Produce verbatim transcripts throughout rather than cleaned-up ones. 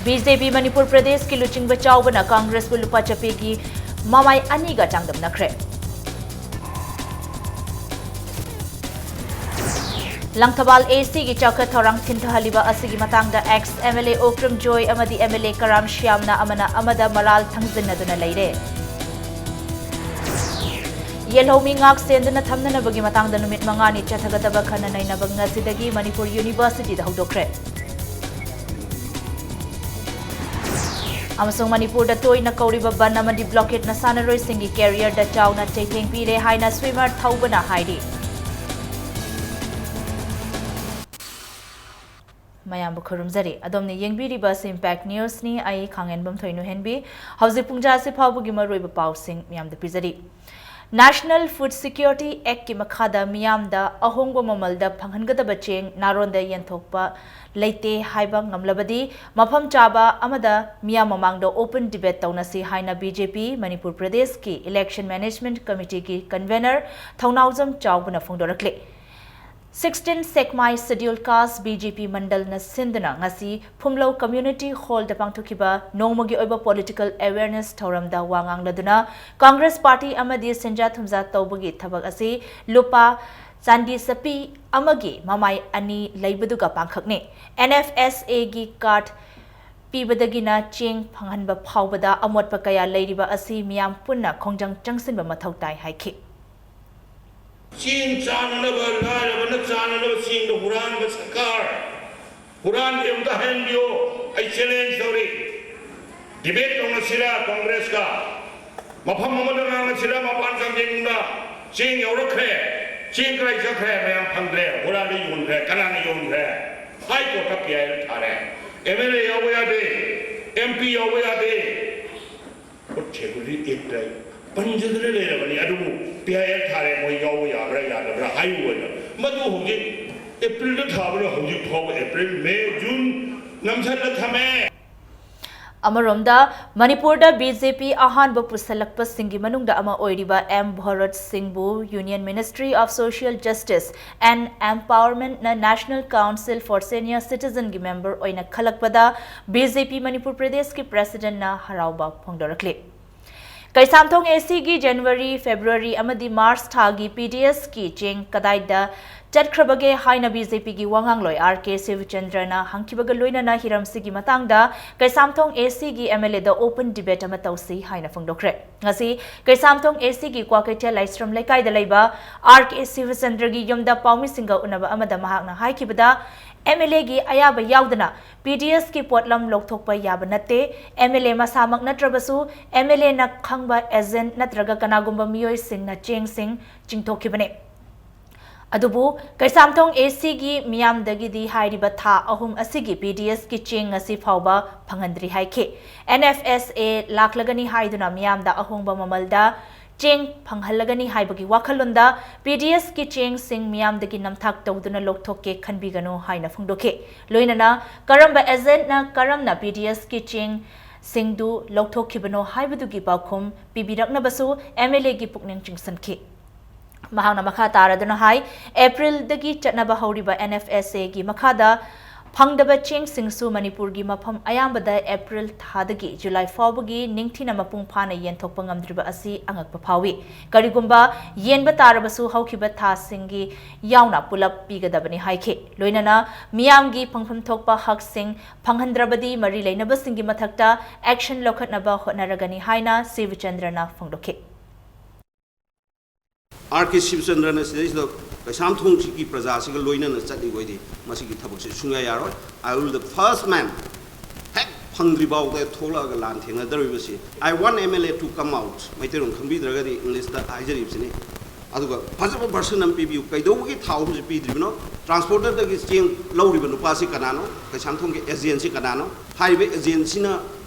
B J P Manipur ꯄ꯭ꯔꯗꯦꯁꯀꯤ ꯂꯨꯆꯤꯡꯕ ꯆꯥꯎꯕꯅ ꯀꯪꯒ꯭ꯔꯦꯁꯄꯨ ꯂꯨꯄꯥ ꯆꯥꯄꯤꯒꯤ ꯃꯃꯥꯏ ꯑꯅꯤꯒ ꯆꯥꯡꯗꯝꯅꯈ꯭ꯔꯦ꯫ ꯂꯪꯊꯕꯥꯜ ꯑꯦ ꯁꯤꯒꯤ ꯆꯥꯎꯈꯠ ꯊꯧꯔꯥꯡ ꯊꯤꯟꯊꯍꯜꯂꯤꯕ ꯑꯁꯤꯒꯤ ꯃꯇꯥꯡꯗ X M L A Okram Joy ꯑꯃꯗꯤ ꯑꯦꯝ ꯑꯦꯜ ꯑꯦ ꯀꯔꯥꯝ ꯁ꯭ꯌꯥꯝꯅ ꯑꯃꯅ ꯑꯃꯗ ꯃꯔꯥꯜ ꯊꯥꯡꯖꯤꯟꯅꯗꯨꯅ ꯂꯩꯔꯦ꯫ ꯌꯦꯜꯍꯧꯃꯤ ꯉꯥꯛ ꯁꯦꯟꯗꯨꯅ ꯊꯝꯅꯅꯕꯒꯤ ꯃꯇꯥꯡꯗ ꯅꯨꯃꯤꯠ ꯃꯉꯥꯅꯤ ꯆꯠꯊꯒꯗꯕ ꯈꯟꯅ ꯅꯩꯅꯕ ꯉꯁꯤꯗꯒꯤ ꯃꯅꯤꯄꯨꯔ ꯌꯨꯅꯤꯚꯔꯁꯤꯇꯤꯗ ꯍꯧꯗꯣꯛꯈ꯭ꯔꯦ꯫ ꯑꯃꯁꯨꯡ ꯃꯅꯤꯄꯨꯔꯗ ꯇꯣꯏꯅ ꯀꯧꯔꯤꯕ ꯕꯟ ꯑꯃꯗꯤ ꯕ꯭ꯂꯣꯀꯦꯠꯅ ꯁꯥꯟꯅꯔꯣꯏꯁꯤꯡꯒꯤ ꯀꯦꯔꯤꯌꯔꯗ ꯆꯥꯎꯅ ꯆꯩꯊꯦꯡ ꯄꯤꯔꯦ ꯍꯥꯏꯅ ꯁ꯭ꯋꯤꯃꯔ ꯊꯧꯕꯅ ꯍꯥꯏꯔꯤ꯫ ꯃꯌꯥꯝꯕꯨ ꯈꯨꯔꯨꯝꯖꯔꯤ꯫ ꯑꯗꯣꯝꯅ ꯌꯦꯡꯕꯤꯔꯤꯕ ꯑꯁꯤ ꯏꯝꯄꯦꯛ ꯅ꯭ꯌꯨꯁꯅꯤ꯫ ꯑꯩ ꯈꯥꯡꯉꯦꯟꯕꯝ ꯊꯣꯏꯅꯨ ꯍꯦꯟꯕꯤ꯫ ꯍꯧꯖꯤꯛ ꯄꯨꯡꯖꯥ ꯑꯁꯤ ꯐꯥꯎꯕꯒꯤ ꯃꯔꯨꯑꯣꯏꯕ ꯄꯥꯎꯁꯤꯡ ꯃꯌꯥꯝꯗ ꯄꯤꯖꯔꯤ꯫ ꯅꯦꯁꯅꯦꯜ ꯐꯨꯗ ꯁꯤꯀ꯭ꯌꯨꯔꯤꯇꯤ ꯑꯦꯛꯀꯤ ꯃꯈꯥꯗ ꯃꯤꯌꯥꯝꯗ ꯑꯍꯣꯡꯕ ꯃꯃꯜꯗ ꯐꯪꯍꯟꯒꯗꯕ ꯆꯦꯡ ꯅꯥꯔꯣꯟꯗ ꯌꯦꯟꯊꯣꯛꯄ ꯂꯩꯇꯦ ꯍꯥꯏꯕ ꯉꯝꯂꯕꯗꯤ ꯃꯐꯝ ꯆꯥꯕ ꯑꯃꯗ ꯃꯤꯌꯥꯝ ꯃꯃꯥꯡꯗ ꯑꯣꯄꯟ ꯗꯤꯕꯦꯠ ꯇꯧꯅꯁꯤ ꯍꯥꯏꯅ ꯕꯤ ꯖꯦ ꯄꯤ ꯃꯅꯤꯄꯨꯔ ꯄ꯭ꯔꯗꯦꯁꯀꯤ ꯏꯂꯦꯛꯁꯟ ꯃꯦꯅꯦꯖꯃꯦꯟꯠ ꯀꯃꯤꯇꯤꯒꯤ ꯀꯟꯚꯦꯅꯔ ꯊꯧꯅꯥꯎꯖꯝ ꯆꯥꯎꯕꯅ ꯐꯣꯡꯗꯣꯔꯛꯂꯤ꯫ ꯁꯤꯛꯁꯇꯤꯟ ꯁꯦꯛꯃꯥꯏ ꯁꯦꯗ꯭ꯌꯨꯜ ꯀꯥꯁ ꯕꯤ ꯖꯦ ꯄꯤ ꯃꯟꯗꯜꯅ ꯁꯤꯟꯗꯨꯅ ꯉꯁꯤ ꯐꯨꯝꯂꯧ ꯀꯝꯃ꯭ꯌꯨꯅꯤꯇꯤ ꯍꯣꯜꯗ ꯄꯥꯡꯊꯣꯛꯈꯤꯕ ꯅꯣꯡꯃꯒꯤ ꯑꯣꯏꯕ ꯄꯣꯂꯤꯇꯤꯀꯦꯜ ꯑꯦꯋꯦꯔꯅꯦꯁ ꯊꯧꯔꯝꯗ ꯋꯥ ꯉꯥꯡꯂꯗꯨꯅ ꯀꯪꯒ꯭ꯔꯦꯁ ꯄꯥꯔꯇꯤ ꯑꯃꯗꯤ ꯁꯦꯟꯖꯥ ꯊꯨꯝꯖꯥ ꯇꯧꯕꯒꯤ ꯊꯕꯛ ꯑꯁꯤ ꯂꯨꯄꯥ ꯆꯥꯟꯗꯤ ꯆꯄꯤ ꯑꯃꯒꯤ ꯃꯃꯥꯏ ꯑꯅꯤ ꯂꯩꯕꯗꯨꯒ ꯄꯥꯡꯈꯛꯅꯤ꯫ ꯑꯦꯟ ꯑꯦꯐ ꯑꯦꯁ ꯑꯦꯒꯤ ꯀꯥꯔꯗ ꯄꯤꯕꯗꯒꯤꯅ ꯆꯦꯡ ꯐꯪꯍꯟꯕ ꯐꯥꯎꯕꯗ ꯑꯃꯣꯠꯄ ꯀꯌꯥ ꯂꯩꯔꯤꯕ ꯑꯁꯤ ꯃꯤꯌꯥꯝ ꯄꯨꯟꯅ ꯈꯣꯡꯖꯪ ꯆꯪꯁꯤꯟꯕ ꯃꯊꯧ ꯇꯥꯏ ꯍꯥꯏꯈꯤ꯫ ꯆꯦꯡ ꯆꯥꯅꯅꯕ, ꯂꯥꯏꯔꯕꯅ ꯆꯥꯅꯅꯕ ꯆꯦꯡꯗꯣ ꯍꯨꯔꯥꯟꯕ ꯁꯔꯀꯥꯔ, ꯍꯨꯔꯥꯟꯕ ꯑꯝꯇ ꯍꯥꯏꯍꯟꯕꯤꯌꯣ꯫ ꯑꯩ ꯆꯦꯂꯦꯟꯖ ꯇꯧꯔꯤ꯫ ꯗꯤꯕꯦꯠ ꯇꯧꯅꯁꯤꯔꯥ ꯀꯣꯡꯒ꯭ꯔꯦꯁꯀ? ꯃꯐꯝ ꯑꯃꯗ ꯉꯥꯡꯅꯁꯤꯔꯥ ꯃꯄꯥꯟ ꯀꯥꯡꯖꯩꯕꯨꯡꯗ? ꯆꯦꯡ ꯌꯧꯔꯛꯈ꯭ꯔꯦ, ꯆꯦꯡ ꯀꯗꯥꯏ ꯆꯠꯈ꯭ꯔꯦ? ꯃꯌꯥꯝ ꯐꯪꯗ꯭ꯔꯦ, ꯍꯨꯔꯥꯟꯕ ꯌꯣꯟꯈ꯭ꯔꯦ꯫ ꯀꯅꯥꯅ ꯌꯣꯟꯈ꯭ꯔꯦ? ꯍꯥꯏ ꯀꯣꯔꯠꯇ ꯄꯤ ꯑꯥꯏ ꯑꯦꯜ ꯊꯥꯔꯦ꯫ ꯑꯦꯝ ꯑꯦꯜ ꯑꯦ ꯌꯥꯎꯕ ꯌꯥꯗꯦ, ꯑꯦꯝ ꯄꯤ ꯌꯥꯎꯕ ꯌꯥꯗꯦ꯫ ꯐꯨꯗ ꯁꯦꯀ꯭ꯌꯨꯔꯤꯇꯤ ꯑꯦꯛꯇ ꯄꯟꯖꯗꯨꯅ ꯂꯩꯔꯕꯅꯤ꯫ ꯑꯗꯨꯕꯨ ꯄꯤ ꯑꯥꯏ ꯑꯦꯜ ꯊꯥꯔꯦ, ꯃꯣꯏ ꯌꯥꯎꯕ ꯌꯥꯕ꯭ꯔꯥ ꯌꯥꯗꯕ꯭ꯔꯥ ꯍꯥꯏꯌꯨ ꯑꯣꯏꯅ꯫ ꯃꯗꯨ ꯍꯧꯖꯤꯛ ꯑꯦꯄ꯭ꯔꯤꯜꯗ ꯊꯥꯕꯅ ꯍꯧꯖꯤꯛ ꯐꯥꯎꯕ ꯑꯦꯄ꯭ꯔꯤꯜ, ꯃꯦ, ꯖꯨꯟ ꯅꯝꯁꯤꯜꯂ ꯊꯝꯃꯦ꯫ ꯑꯃꯔꯣꯝꯗ, ꯃꯅꯤꯄꯨꯔꯗ ꯕꯤ ꯖꯦ ꯄꯤ ꯑꯍꯥꯟꯕ ꯄꯨꯁꯜꯂꯛꯄꯁꯤꯡꯒꯤ ꯃꯅꯨꯡꯗ ꯑꯃ ꯑꯣꯏꯔꯤꯕ M Bharat Singh Union Ministry of Social Justice and Empowermentꯅ National Council for Senior Citizenꯒꯤ member ꯑꯣꯏꯅ ꯈꯜꯂꯛꯄꯗ ꯕꯤ ꯖꯦ ꯄꯤ ꯃꯅꯤꯄꯨꯔ ꯄ꯭ꯔꯗꯦꯁꯀꯤ presidentꯅ ꯍꯔꯥꯎꯕ ꯐꯣꯡꯗꯣꯔꯛꯂꯤ꯫ ꯀꯩꯁꯥꯝꯊꯣꯡ ꯑꯦ ꯁꯤꯒꯤ January, February ꯑꯃꯗꯤ March ꯊꯥꯒꯤ ꯄꯤ ꯗꯤ ꯑꯦꯁꯀꯤ ꯆꯦꯡ ꯀꯗꯥꯏꯗ ꯆꯠꯈ꯭ꯔꯕꯒꯦ ꯍꯥꯏꯅ ꯕꯤ ꯖꯦ ꯄꯤꯒꯤ ꯋꯥꯉꯥꯡꯂꯣꯏ ꯑꯥꯔ ꯀꯦ ꯁꯤꯕꯆꯟꯗ꯭ꯔꯅ ꯍꯪꯈꯤꯕꯒ ꯂꯣꯏꯅꯅ ꯍꯤꯔꯝꯁꯤꯒꯤ ꯃꯇꯥꯡꯗ ꯀꯩꯁꯥꯝꯊꯣꯡ ꯑꯦ ꯁꯤꯒꯤ ꯑꯦꯝ ꯑꯦꯜ ꯑꯦꯗ open debate ꯑꯃ ꯇꯧꯁꯤ ꯍꯥꯏꯅ ꯐꯣꯡꯗꯣꯛꯈ꯭ꯔꯦ꯫ ꯉꯁꯤ ꯀꯩꯁꯥꯝꯊꯣꯡ ꯑꯦ ꯁꯤꯒꯤ ꯀ꯭ꯋꯥꯀꯩꯊꯦꯜ ꯂꯥꯏꯁ꯭ꯔꯝ ꯂꯩꯀꯥꯏꯗ ꯂꯩꯕ ꯑꯥꯔ ꯀꯦ ꯁꯤꯕꯆꯟꯗ꯭ꯔꯒꯤ ꯌꯨꯝꯗ ꯄꯥꯎꯃꯤꯁꯤꯡꯒ ꯎꯅꯕ ꯑꯃꯗ ꯃꯍꯥꯛꯅ ꯍꯥꯏꯈꯤꯕꯗ, ꯑꯦꯝ ꯑꯦꯜ ꯑꯦꯒꯤ ꯑꯌꯥꯕ ꯌꯥꯎꯗꯅ ꯄꯤ ꯗꯤ ꯑꯦꯁꯀꯤ ꯄꯣꯠꯂꯝ ꯂꯧꯊꯣꯛꯄ ꯌꯥꯕ ꯅꯠꯇꯦ꯫ ꯑꯦꯝ ꯑꯦꯜ ꯑꯦ ꯃꯁꯥꯃꯛ ꯅꯠꯇ꯭ꯔꯕꯁꯨ ꯑꯦꯝ ꯑꯦꯜ ꯑꯦꯅ ꯈꯪꯕ agent ꯅꯠꯇ꯭ꯔꯒ ꯀꯅꯥꯒꯨꯝꯕ ꯃꯤꯑꯣꯏꯁꯤꯡꯅ ꯆꯦꯡꯁꯤꯡ ꯆꯤꯡꯊꯣꯛꯈꯤꯕꯅꯤ꯫ ꯑꯗꯨꯕꯨ ꯀꯩꯁꯥꯝꯊꯣꯡ ꯑꯦ ꯁꯤꯒꯤ ꯃꯤꯌꯥꯝꯗꯒꯤꯗꯤ ꯍꯥꯏꯔꯤꯕ ꯊꯥ ꯑꯍꯨꯝ ꯑꯁꯤꯒꯤ ꯄꯤ ꯗꯤ ꯑꯦꯁꯀꯤ ꯆꯦꯡ ꯉꯁꯤ ꯐꯥꯎꯕ ꯐꯪꯍꯟꯗ꯭ꯔꯤ ꯍꯥꯏꯈꯤ꯫ ꯑꯦꯟ ꯑꯦꯐ ꯑꯦꯁ ꯑꯦ ꯂꯥꯛꯂꯒꯅꯤ ꯍꯥꯏꯗꯨꯅ ꯃꯤꯌꯥꯝꯗ ꯑꯍꯣꯡꯕ ꯃꯃꯜꯗ ꯆꯦꯡ ꯐꯪꯍꯜꯂꯒꯅꯤ ꯍꯥꯏꯕꯒꯤ ꯋꯥꯈꯜꯂꯣꯟꯗ ꯄꯤ ꯗꯤ ꯑꯦꯁꯀꯤ ꯆꯦꯡꯁꯤꯡ ꯃꯤꯌꯥꯝꯗꯒꯤ ꯅꯝꯊꯥꯛ ꯇꯧꯗꯨꯅ ꯂꯧꯊꯣꯛꯀꯦ ꯈꯟꯕꯤꯒꯅꯨ ꯍꯥꯏꯅ ꯐꯣꯡꯗꯣꯛꯈꯤ꯫ ꯂꯣꯏꯅꯅ ꯀꯔꯝꯕ agentꯅ ꯀꯔꯝꯅ ꯄꯤ ꯗꯤ ꯑꯦꯁꯀꯤ ꯆꯦꯡꯁꯤꯡꯗꯨ ꯂꯧꯊꯣꯛꯈꯤꯕꯅꯣ ꯍꯥꯏꯕꯗꯨꯒꯤ ꯄꯥꯎꯈꯨꯝ ꯄꯤꯕꯤꯔꯛꯅꯕꯁꯨ ꯑꯦꯝ ꯑꯦꯜ ꯑꯦꯒꯤ ꯄꯨꯛꯅꯤꯡ ꯆꯤꯡꯁꯤꯟꯈꯤ꯫ ꯃꯍꯥꯛꯅ ꯃꯈꯥ ꯇꯥꯔꯗꯨꯅ ꯍꯥꯏ, ꯑꯦꯄ꯭ꯔꯤꯜꯗꯒꯤ ꯆꯠꯅꯕ ꯍꯧꯔꯤꯕ ꯑꯦꯟ ꯑꯦꯐ ꯑꯦꯁ ꯑꯦꯒꯤ ꯃꯈꯥꯗ ꯐꯪꯗꯕ ꯆꯦꯡꯁꯤꯡꯁꯨ ꯃꯅꯤꯄꯨꯔꯒꯤ ꯃꯐꯝ ꯑꯌꯥꯝꯕꯗ ꯑꯦꯄ꯭ꯔꯤꯜ ꯊꯥꯗꯒꯤ ꯖꯨꯂꯥꯏ ꯐꯥꯎꯕꯒꯤ ꯅꯤꯡꯊꯤꯅ ꯃꯄꯨꯡ ꯐꯥꯅ ꯌꯦꯟꯊꯣꯛꯄ ꯉꯝꯗ꯭ꯔꯤꯕ ꯑꯁꯤ ꯑꯉꯛꯄ ꯐꯥꯎꯏ꯫ ꯀꯔꯤꯒꯨꯝꯕ ꯌꯦꯟꯕ ꯇꯥꯔꯕꯁꯨ ꯍꯧꯈꯤꯕ ꯊꯥꯁꯤꯡꯒꯤ ꯌꯥꯎꯅ ꯄꯨꯂꯞ ꯄꯤꯒꯗꯕꯅꯤ ꯍꯥꯏꯈꯤ꯫ ꯂꯣꯏꯅꯅ ꯃꯤꯌꯥꯝꯒꯤ ꯐꯪꯐꯝ ꯊꯣꯛꯄ ꯍꯛꯁꯤꯡ ꯐꯪꯍꯟꯗ꯭ꯔꯕꯗꯤ ꯃꯔꯤ ꯂꯩꯅꯕꯁꯤꯡꯒꯤ ꯃꯊꯛꯇ action ꯂꯧꯈꯠꯅꯕ ꯍꯣꯠꯅꯔꯒꯅꯤ ꯍꯥꯏꯅ ꯁꯤꯕꯆꯟꯗ꯭ꯔꯅ ꯐꯣꯡꯗꯣꯛꯈꯤ꯫ ꯑꯥꯔ ꯀꯦ ꯁꯤꯕꯆꯟꯗ꯭ꯔꯅ ꯁꯤꯗꯩꯁꯤꯗ ꯀꯩꯁꯥꯝꯊꯣꯡꯁꯤꯒꯤ ꯄ꯭ꯔꯖꯥꯁꯤꯒ ꯂꯣꯏꯅꯅ ꯆꯠꯂꯤꯕ ꯑꯣꯏꯗꯤ ꯃꯁꯤꯒꯤ ꯊꯕꯛꯁꯤ ꯁꯨꯡꯌꯥ ꯌꯥꯔꯣꯏ꯫ I will the first man, ꯍꯦꯛ ꯐꯪꯗ꯭ꯔꯤꯐꯥꯎꯗ ꯊꯣꯛꯂꯛꯑꯒ ꯂꯥꯟ ꯊꯦꯡꯅꯗꯧꯔꯤꯕꯁꯤ꯫ I want M L A to come out. Meiteilon ꯈꯪꯕꯤꯗ꯭ꯔꯒꯗꯤ ꯏꯪꯂꯤꯁꯇ ꯍꯥꯏꯖꯔꯤꯕꯁꯤꯅꯤ꯫ ꯑꯗꯨꯒ ꯐꯖꯕ version ꯑꯃ ꯄꯤꯕꯤꯌꯨ꯫ ꯀꯩꯗꯧꯕꯒꯤ ꯊꯥ ꯑꯍꯨꯝꯁꯤ ꯄꯤꯗ꯭ꯔꯤꯕꯅꯣ? ꯇ꯭ꯔꯥꯟꯁꯄꯣꯔꯇꯔꯗꯒꯤ ꯆꯦꯡ ꯂꯧꯔꯤꯕ ꯅꯨꯄꯥꯁꯤ ꯀꯅꯥꯅꯣ? ꯀꯩꯁꯥꯝꯊꯣꯡꯒꯤ agentꯁꯤ ꯀꯅꯥꯅꯣ? ꯍꯥꯏꯔꯤꯕ agentꯁꯤꯅ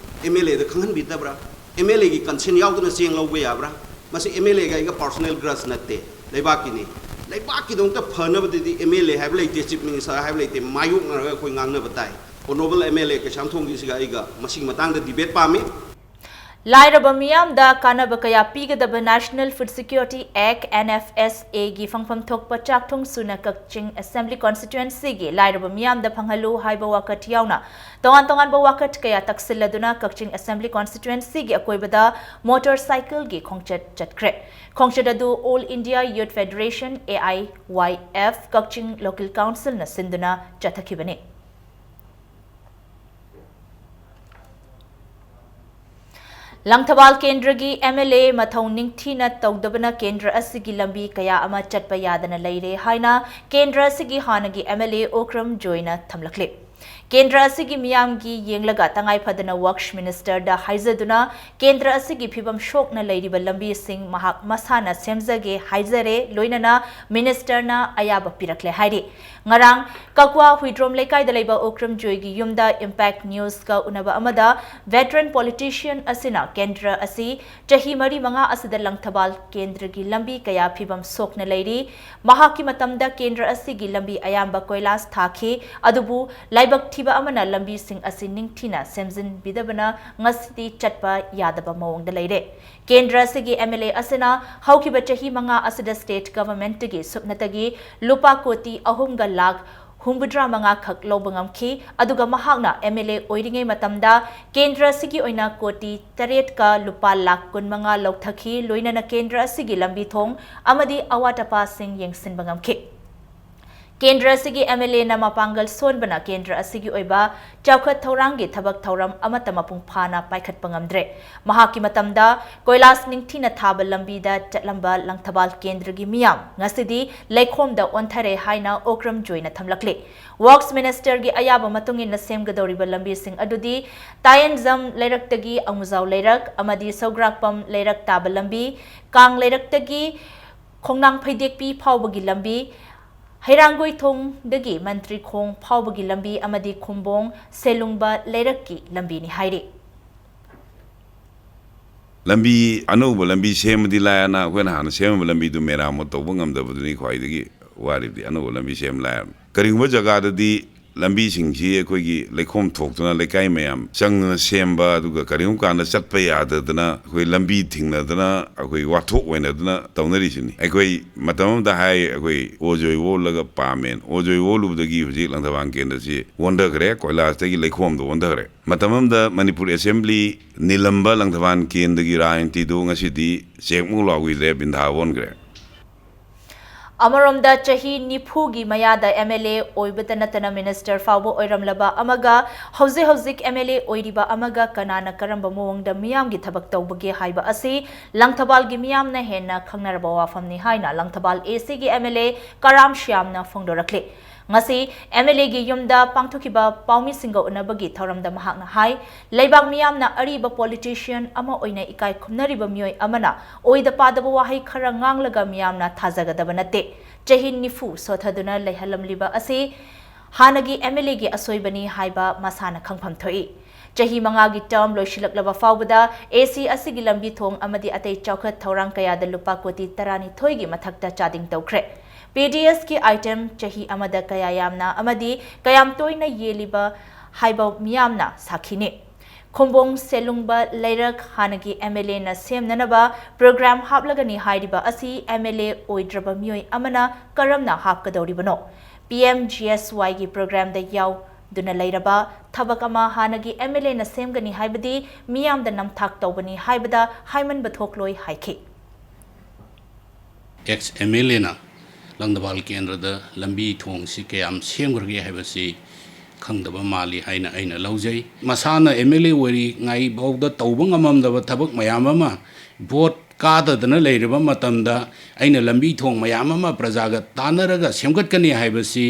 M L Aꯗ ꯈꯪꯍꯟꯕꯤꯗꯕ꯭ꯔꯥ? M L Aꯒꯤ consent ꯌꯥꯎꯗꯅ ꯆꯦꯡ ꯂꯧꯕ ꯌꯥꯕ꯭ꯔꯥ? ꯃꯁꯤ M L Aꯒ ꯑꯩꯒ personal grudge ꯅꯠꯇꯦ, ꯂꯩꯕꯥꯛꯀꯤꯅꯤ꯫ ꯂꯩꯕꯥꯛꯀꯤꯗꯃꯛꯇ ꯐꯅꯕꯗꯗꯤ M L A ꯍꯥꯏꯕ ꯂꯩꯇꯦ, Chief Minister ꯍꯥꯏꯕ ꯂꯩꯇꯦ, ꯃꯥꯌꯣꯛꯅꯔꯒ ꯑꯩꯈꯣꯏ ꯉꯥꯡꯅꯕ ꯇꯥꯏ꯫ Honourable M L A ꯀꯩꯁꯥꯝꯊꯣꯡꯒꯤꯁꯤꯒ ꯑꯩꯒ ꯃꯁꯤꯒꯤ ꯃꯇꯥꯡꯗ debate ꯄꯥꯝꯃꯤ꯫ ꯂꯥꯏꯔꯕ ꯃꯤꯌꯥꯝꯗ ꯀꯥꯟꯅꯕ ꯀꯌꯥ ꯄꯤꯒꯗꯕ National Food Security Act, N F S A, ꯒꯤ ꯐꯪꯐꯝ ꯊꯣꯛꯄ ꯆꯥꯛꯊꯨꯡ ꯁꯨꯅ ꯀꯛꯆꯤꯡ Assembly Constituency ꯒꯤ ꯂꯥꯏꯔꯕ ꯃꯤꯌꯥꯝꯗ ꯐꯪꯍꯜꯂꯨ ꯍꯥꯏꯕ ꯋꯥꯀꯠ ꯌꯥꯎꯅ ꯇꯣꯉꯥꯟ ꯇꯣꯉꯥꯟꯕ ꯋꯥꯀꯠ ꯀꯌꯥ ꯇꯛꯁꯤꯜꯂꯗꯨꯅ ꯀꯛꯆꯤꯡ Assembly Constituency ꯒꯤ ꯑꯀꯣꯏꯕꯗ motorcycle ꯒꯤ ꯈꯣꯡꯆꯠ ꯆꯠꯈ꯭ꯔꯦ꯫ ꯈꯣꯡꯆꯠ ꯑꯗꯨ All India Youth Federation, A I Y F, Kakching Local Council ꯅ ꯁꯤꯟꯗꯨꯅ ꯆꯠꯊꯈꯤꯕꯅꯤ꯫ ꯂꯪꯊꯕꯥꯜ ꯀꯦꯟꯗ꯭ꯔꯒꯤ M L A ꯃꯊꯧ ꯅꯤꯡꯊꯤꯅ ꯇꯧꯗꯕꯅ ꯀꯦꯟꯗ꯭ꯔ ꯑꯁꯤꯒꯤ ꯂꯝꯕꯤ ꯀꯌꯥ ꯑꯃ ꯆꯠꯄ ꯌꯥꯗꯅ ꯂꯩꯔꯦ ꯍꯥꯏꯅ ꯀꯦꯟꯗ꯭ꯔ ꯑꯁꯤꯒꯤ ꯍꯥꯟꯅꯒꯤ M L A ꯑꯣꯀ꯭ꯔꯝ ꯖꯣꯏꯅ ꯊꯝꯂꯛꯂꯤ꯫ ꯀꯦꯟꯗ꯭ꯔ ꯑꯁꯤꯒꯤ ꯃꯤꯌꯥꯝꯒꯤ ꯌꯦꯡꯂꯒ ꯇꯉꯥꯏ ꯐꯗꯅ Works Minister ꯗ ꯍꯥꯏꯖꯗꯨꯅ ꯀꯦꯟꯗ꯭ꯔ ꯑꯁꯤꯒꯤ ꯐꯤꯕꯝ ꯁꯣꯛꯅ ꯂꯩꯔꯤꯕ ꯂꯝꯕꯤꯁꯤꯡ ꯃꯍꯥꯛ ꯃꯁꯥꯅ ꯁꯦꯝꯖꯒꯦ ꯍꯥꯏꯖꯔꯦ, ꯂꯣꯏꯅꯅ Minister ꯅ ꯑꯌꯥꯕ ꯄꯤꯔꯛꯂꯦ ꯍꯥꯏꯔꯤ꯫ ꯉꯔꯥꯡ ꯀꯛꯋꯥ ꯍꯨꯏꯗ꯭ꯔꯣꯝ ꯂꯩꯀꯥꯏꯗ ꯂꯩꯕ ꯑꯣꯀ꯭ꯔꯝ ꯖꯣꯏꯒꯤ ꯌꯨꯝꯗ Impact News ꯀ ꯎꯅꯕ ꯑꯃꯗ veteran politician ꯑꯁꯤꯅ ꯀꯦꯟꯗ꯭ꯔ ꯑꯁꯤ ꯆꯍꯤ ꯃꯔꯤ ꯃꯉꯥ ꯑꯁꯤꯗ ꯂꯪꯊꯕꯥꯜ ꯀꯦꯟꯗ꯭ꯔꯒꯤ ꯂꯝꯕꯤ ꯀꯌꯥ ꯐꯤꯕꯝ ꯁꯣꯛꯅ ꯂꯩꯔꯤ, ꯃꯍꯥꯛꯀꯤ ꯃꯇꯝꯗ ꯀꯦꯟꯗ꯭ꯔ ꯑꯁꯤꯒꯤ ꯂꯝꯕꯤ ꯑꯌꯥꯝꯕ ꯀꯣꯏꯂꯥꯁ ꯊꯥꯈꯤ, ꯑꯗꯨꯕꯨ ꯂꯥꯏꯕꯛ ꯊꯤꯕ ꯑꯃꯅ ꯂꯝꯕꯤꯁꯤꯡ ꯑꯁꯤ ꯅꯤꯡꯊꯤꯅ ꯁꯦꯝꯖꯤꯟꯕꯤꯗꯕꯅ ꯉꯁꯤꯗꯤ ꯆꯠꯄ ꯌꯥꯗꯕ ꯃꯑꯣꯡꯗ ꯂꯩꯔꯦ꯫ ꯀꯦꯟꯗ꯭ꯔ ꯑꯁꯤꯒꯤ M L A ꯑꯁꯤꯅ ꯍꯧꯈꯤꯕ ꯆꯍꯤ ꯃꯉꯥ ꯑꯁꯤꯗ state government ꯀꯤ ꯁꯨꯞꯅꯇꯒꯤ ꯂꯨꯄꯥ ꯀꯣꯇꯤ ꯑꯍꯨꯝꯒ ꯂꯥꯈ ꯍꯨꯝꯐꯨꯇꯔꯥ ꯃꯉꯥ ꯈꯛ ꯂꯧꯕ ꯉꯝꯈꯤ, ꯑꯗꯨꯒ ꯃꯍꯥꯛꯅ M L A ꯑꯣꯏꯔꯤꯉꯩ ꯃꯇꯝꯗ ꯀꯦꯟꯗ꯭ꯔ ꯑꯁꯤꯒꯤ ꯑꯣꯏꯅ ꯀꯣꯇꯤ ꯇꯔꯦꯠꯀ ꯂꯨꯄꯥ ꯂꯥꯈ ꯀꯨꯟꯃꯉꯥ ꯂꯧꯊꯈꯤ, ꯂꯣꯏꯅꯅ ꯀꯦꯟꯗ꯭ꯔ ꯑꯁꯤꯒꯤ ꯂꯝꯕꯤ ꯊꯣꯡ ꯑꯃꯗꯤ ꯑꯋꯥꯠ ꯑꯄꯥꯁꯤꯡ ꯌꯦꯡꯁꯤꯟꯕ ꯉꯝꯈꯤ꯫ ꯀꯦꯟꯗ꯭ꯔ ꯑꯁꯤꯒꯤ M L A ꯅ ꯃꯄꯥꯡꯒꯜ ꯁꯣꯟꯕꯅ ꯀꯦꯟꯗ꯭ꯔ ꯑꯁꯤꯒꯤ ꯑꯣꯏꯕ ꯆꯥꯎꯈꯠ ꯊꯧꯔꯥꯡꯒꯤ ꯊꯕꯛ ꯊꯧꯔꯝ ꯑꯃꯠꯇ ꯃꯄꯨꯡ ꯐꯥꯅ ꯄꯥꯏꯈꯠꯄ ꯉꯝꯗ꯭ꯔꯦ꯫ ꯃꯍꯥꯛꯀꯤ ꯃꯇꯝꯗ ꯀꯣꯏꯂꯥꯁ ꯅꯤꯡꯊꯤꯅ ꯊꯥꯕ ꯂꯝꯕꯤꯗ ꯆꯠꯂꯝꯕ ꯂꯪꯊꯕꯥꯜ ꯀꯦꯟꯗ꯭ꯔꯒꯤ ꯃꯤꯌꯥꯝ ꯉꯁꯤꯗꯤ ꯂꯩꯈꯣꯝꯗ ꯑꯣꯟꯊꯔꯦ ꯍꯥꯏꯅ ꯑꯣꯀ꯭ꯔꯝ ꯖꯣꯏꯅ ꯊꯝꯂꯛꯂꯤ꯫ Works Minister ꯒꯤ ꯑꯌꯥꯕ ꯃꯇꯨꯡ ꯏꯟꯅ ꯁꯦꯝꯒꯗꯧꯔꯤꯕ ꯂꯝꯕꯤꯁꯤꯡ ꯑꯗꯨꯗꯤ ꯇꯥꯌꯦꯟꯖꯝ ꯂꯩꯔꯛꯇꯒꯤ ꯑꯃꯨꯖꯥꯎ ꯂꯩꯔꯛ ꯑꯃꯗꯤ ꯁꯧꯒ꯭ꯔꯥꯛꯄꯝ ꯂꯩꯔꯛ ꯇꯥꯕ ꯂꯝꯕꯤ, ꯀꯥꯡ ꯂꯩꯔꯛꯇꯒꯤ ꯈꯣꯡꯅꯥꯡ ꯐꯩꯗꯦꯛꯄꯤ ꯐꯥꯎꯕꯒꯤ ꯂꯝꯕꯤ, ꯍꯩꯔꯥꯡꯒꯣꯏꯊꯣꯡꯗꯒꯤ ꯃꯟꯇ꯭ꯔꯤ ꯈꯣꯡ ꯐꯥꯎꯕꯒꯤ ꯂꯝꯕꯤ ꯑꯃꯗꯤ ꯈꯨꯝꯕꯣꯡ ꯁꯦꯂꯨꯡꯕ ꯂꯩꯔꯛꯀꯤ ꯂꯝꯕꯤꯅꯤ ꯍꯥꯏꯔꯤ꯫ ꯂꯝꯕꯤ, ꯑꯅꯧꯕ ꯂꯝꯕꯤ ꯁꯦꯝꯕꯗꯤ ꯂꯥꯏꯔꯅ ꯑꯩꯈꯣꯏꯅ ꯍꯥꯟꯅ ꯁꯦꯝꯃꯝꯕ ꯂꯝꯕꯤꯗꯨ ꯃꯦꯔꯥꯃꯠ ꯇꯧꯕ ꯉꯝꯗꯕꯗꯨꯅꯤ ꯈ꯭ꯋꯥꯏꯗꯒꯤ ꯋꯥꯔꯤꯕꯗꯤ꯫ ꯑꯅꯧꯕ ꯂꯝꯕꯤ ꯁꯦꯝ ꯂꯥꯏꯔꯅ ꯀꯔꯤꯒꯨꯝꯕ ꯖꯒꯥꯗꯗꯤ ꯂꯝꯕꯤꯁꯤꯡꯁꯤ ꯑꯩꯈꯣꯏꯒꯤ ꯂꯩꯈꯣꯝ ꯊꯣꯛꯇꯨꯅ ꯂꯩꯀꯥꯏ ꯃꯌꯥꯝ ꯆꯪꯗꯨꯅ ꯁꯦꯝꯕ, ꯑꯗꯨꯒ ꯀꯔꯤꯒꯨꯝꯕ ꯀꯥꯟꯗ ꯆꯠꯄ ꯌꯥꯗꯗꯅ ꯑꯩꯈꯣꯏ ꯂꯝꯕꯤ ꯊꯤꯡꯅꯗꯅ ꯑꯩꯈꯣꯏ ꯋꯥꯊꯣꯛ ꯑꯣꯏꯅꯗꯅ ꯇꯧꯅꯔꯤꯁꯤꯅꯤ꯫ ꯑꯩꯈꯣꯏ ꯃꯇꯝ ꯑꯃꯗ ꯍꯥꯏ, ꯑꯩꯈꯣꯏ ꯑꯣꯖꯣꯏ ꯑꯣꯜꯂꯒ ꯄꯥꯝꯃꯦꯅ꯫ ꯑꯣꯖꯣꯏ ꯑꯣꯜꯂꯨꯕꯗꯒꯤ ꯍꯧꯖꯤꯛ ꯂꯪꯊꯕꯥꯜ ꯀꯦꯟꯗ꯭ꯔꯁꯤ ꯑꯣꯟꯊꯈ꯭ꯔꯦ, ꯀꯣꯏꯂꯥꯁꯇꯒꯤ ꯂꯩꯈꯣꯝꯗ ꯑꯣꯟꯊꯈ꯭ꯔꯦ꯫ ꯃꯇꯝ ꯑꯃꯗ ꯃꯅꯤꯄꯨꯔ ꯑꯦꯁꯦꯝꯕ꯭ꯂꯤ ꯅꯤꯜꯂꯝꯕ ꯂꯪꯊꯕꯥꯜ ꯀꯦꯟꯗ꯭ꯔꯒꯤ ꯔꯥꯖꯅꯤꯇꯤꯗꯨ ꯉꯁꯤꯗꯤ ꯆꯦꯛꯃꯨꯛ ꯂꯥꯎꯈꯤꯗ꯭ꯔꯦ, ꯕꯤꯟꯙꯥ ꯑꯣꯟꯈ꯭ꯔꯦ꯫ ꯑꯃꯔꯣꯝꯗ, ꯆꯍꯤ ꯅꯤꯐꯨꯒꯤ ꯃꯌꯥꯗ ꯑꯦꯝ ꯑꯦꯜ ꯑꯦ ꯑꯣꯏꯕꯇ ꯅꯠꯇꯅ ꯃꯤꯅꯤꯁꯇꯔ ꯐꯥꯎꯕ ꯑꯣꯏꯔꯝꯂꯕ ꯑꯃꯒ ꯍꯧꯖꯤꯛ ꯍꯧꯖꯤꯛ ꯑꯦꯝ ꯑꯦꯜ ꯑꯦ ꯑꯣꯏꯔꯤꯕ ꯑꯃꯒ ꯀꯅꯥꯅ ꯀꯔꯝꯕ ꯃꯑꯣꯡꯗ ꯃꯤꯌꯥꯝꯒꯤ ꯊꯕꯛ ꯇꯧꯕꯒꯦ ꯍꯥꯏꯕ ꯑꯁꯤ ꯂꯪꯊꯕꯥꯜꯒꯤ ꯃꯤꯌꯥꯝꯅ ꯍꯦꯟꯅ ꯈꯪꯅꯔꯕ ꯋꯥꯐꯝꯅꯤ ꯍꯥꯏꯅ ꯂꯪꯊꯕꯥꯜ ꯑꯦ ꯁꯤꯒꯤ ꯑꯦꯝ ꯑꯦꯜ ꯑꯦ ꯀꯔꯥꯝ ꯁ꯭ꯌꯥꯝꯅ ꯐꯣꯡꯗꯣꯔꯛꯂꯤ꯫ ꯉꯁꯤ ꯑꯦꯝ ꯑꯦꯜ ꯑꯦꯒꯤ ꯌꯨꯝꯗ ꯄꯥꯡꯊꯣꯛꯈꯤꯕ ꯄꯥꯎꯃꯤꯁꯤꯡꯒ ꯎꯅꯕꯒꯤ ꯊꯧꯔꯝꯗ ꯃꯍꯥꯛꯅ ꯍꯥꯏ, ꯂꯩꯕꯥꯛ ꯃꯤꯌꯥꯝꯅ ꯑꯔꯤꯕ ꯄꯣꯂꯤꯇꯤꯁꯤꯌꯟ ꯑꯃ ꯑꯣꯏꯅ ꯏꯀꯥꯏ ꯈꯨꯝꯅꯔꯤꯕ ꯃꯤꯑꯣꯏ ꯑꯃꯅ ꯑꯣꯏꯗ ꯄꯥꯗꯕ ꯋꯥꯍꯩ ꯈꯔ ꯉꯥꯡꯂꯒ ꯃꯤꯌꯥꯝꯅ ꯊꯥꯖꯒꯗꯕ ꯅꯠꯇꯦ꯫ ꯆꯍꯤ ꯅꯤꯐꯨ ꯁꯣꯊꯗꯨꯅ ꯂꯩꯍꯜꯂꯝꯂꯤꯕ ꯑꯁꯤ ꯍꯥꯟꯅꯒꯤ ꯑꯦꯝ ꯑꯦꯜ ꯑꯦꯒꯤ ꯑꯁꯣꯏꯕꯅꯤ ꯍꯥꯏꯕ ꯃꯁꯥꯅ ꯈꯪꯐꯝ ꯊꯣꯛꯏ꯫ ꯆꯍꯤ ꯃꯉꯥꯒꯤ ꯇꯔꯝ ꯂꯣꯏꯁꯤꯜꯂꯛꯂꯕ ꯐꯥꯎꯕꯗ ꯑꯦ ꯁꯤ ꯑꯁꯤꯒꯤ ꯂꯝꯕꯤ ꯊꯣꯡ ꯑꯃꯗꯤ ꯑꯇꯩ ꯆꯥꯎꯈꯠ ꯊꯧꯔꯥꯡ ꯀꯌꯥꯗ ꯂꯨꯄꯥ ꯀꯣꯇꯤ ꯇꯔꯥꯅꯤꯊꯣꯏꯒꯤ ꯃꯊꯛꯇ ꯆꯥꯗꯤꯡ ꯇꯧꯈ꯭ꯔꯦ꯫ ꯄꯤ ꯗꯤ ꯑꯦꯁꯀꯤ ꯑꯥꯏꯇꯦꯝ ꯆꯍꯤ ꯑꯃꯗ ꯀꯌꯥ ꯌꯥꯝꯅ ꯑꯃꯗꯤ ꯀꯌꯥꯝ ꯇꯣꯏꯅ ꯌꯦꯜꯂꯤꯕ ꯍꯥꯏꯕ ꯃꯤꯌꯥꯝꯅ ꯁꯥꯈꯤꯅꯤ꯫ ꯈꯣꯡꯕꯣꯡ ꯁꯦꯂꯨꯡꯕ ꯂꯩꯔꯛ ꯍꯥꯟꯅꯒꯤ ꯑꯦꯝ ꯑꯦꯜ ꯑꯦꯅ ꯁꯦꯝꯅꯅꯕ ꯄ꯭ꯔꯣꯒ꯭ꯔꯥꯝ ꯍꯥꯞꯂꯒꯅꯤ ꯍꯥꯏꯔꯤꯕ ꯑꯁꯤ ꯑꯦꯝ ꯑꯦꯜ ꯑꯦ ꯑꯣꯏꯗ꯭ꯔꯕ ꯃꯤꯑꯣꯏ ꯑꯃꯅ ꯀꯔꯝꯅ ꯍꯥꯞꯀꯗꯧꯔꯤꯕꯅꯣ? ꯄꯤ ꯑꯦꯝ ꯖꯤ ꯑꯦꯁ ꯋꯥꯏꯒꯤ ꯄ꯭ꯔꯣꯒ꯭ꯔꯥꯝꯗ ꯌꯥꯎꯗꯨꯅ ꯂꯩꯔꯕ ꯊꯕꯛ ꯑꯃ ꯍꯥꯟꯅꯒꯤ ꯑꯦꯝ ꯑꯦꯜ ꯑꯦꯅ ꯁꯦꯝꯒꯅꯤ ꯍꯥꯏꯕꯗꯤ ꯃꯤꯌꯥꯝꯗ ꯅꯝꯊꯥꯛ ꯇꯧꯕꯅꯤ ꯍꯥꯏꯕꯗ ꯍꯥꯏꯃꯟꯕ ꯊꯣꯛꯂꯣꯏ ꯍꯥꯏꯈꯤ꯫ ꯑꯦꯛꯁ ꯑꯦꯝ ꯑꯦꯜ ꯑꯦꯅ ꯂꯪꯗꯕꯥꯜ ꯀꯦꯟꯗ꯭ꯔꯗ ꯂꯝꯕꯤ ꯊꯣꯡꯁꯤ ꯀꯌꯥꯝ ꯁꯦꯝꯈ꯭ꯔꯒꯦ ꯍꯥꯏꯕꯁꯤ ꯈꯪꯗꯕ ꯃꯥꯜꯂꯤ ꯍꯥꯏꯅ ꯑꯩꯅ ꯂꯧꯖꯩ꯫ ꯃꯁꯥꯅ ꯑꯦꯝ ꯑꯦꯜ ꯑꯦ ꯑꯣꯏꯔꯤꯉꯩꯐꯥꯎꯗ ꯇꯧꯕ ꯉꯝꯃꯝꯗꯕ ꯊꯕꯛ ꯃꯌꯥꯝ ꯑꯃ ꯚꯣꯠ ꯀꯥꯗꯗꯅ ꯂꯩꯔꯕ ꯃꯇꯝꯗ ꯑꯩꯅ ꯂꯝꯕꯤ ꯊꯣꯡ ꯃꯌꯥꯝ ꯑꯃ ꯄ꯭ꯔꯖꯥꯒ ꯇꯥꯟꯅꯔꯒ ꯁꯦꯝꯒꯠꯀꯅꯤ ꯍꯥꯏꯕꯁꯤ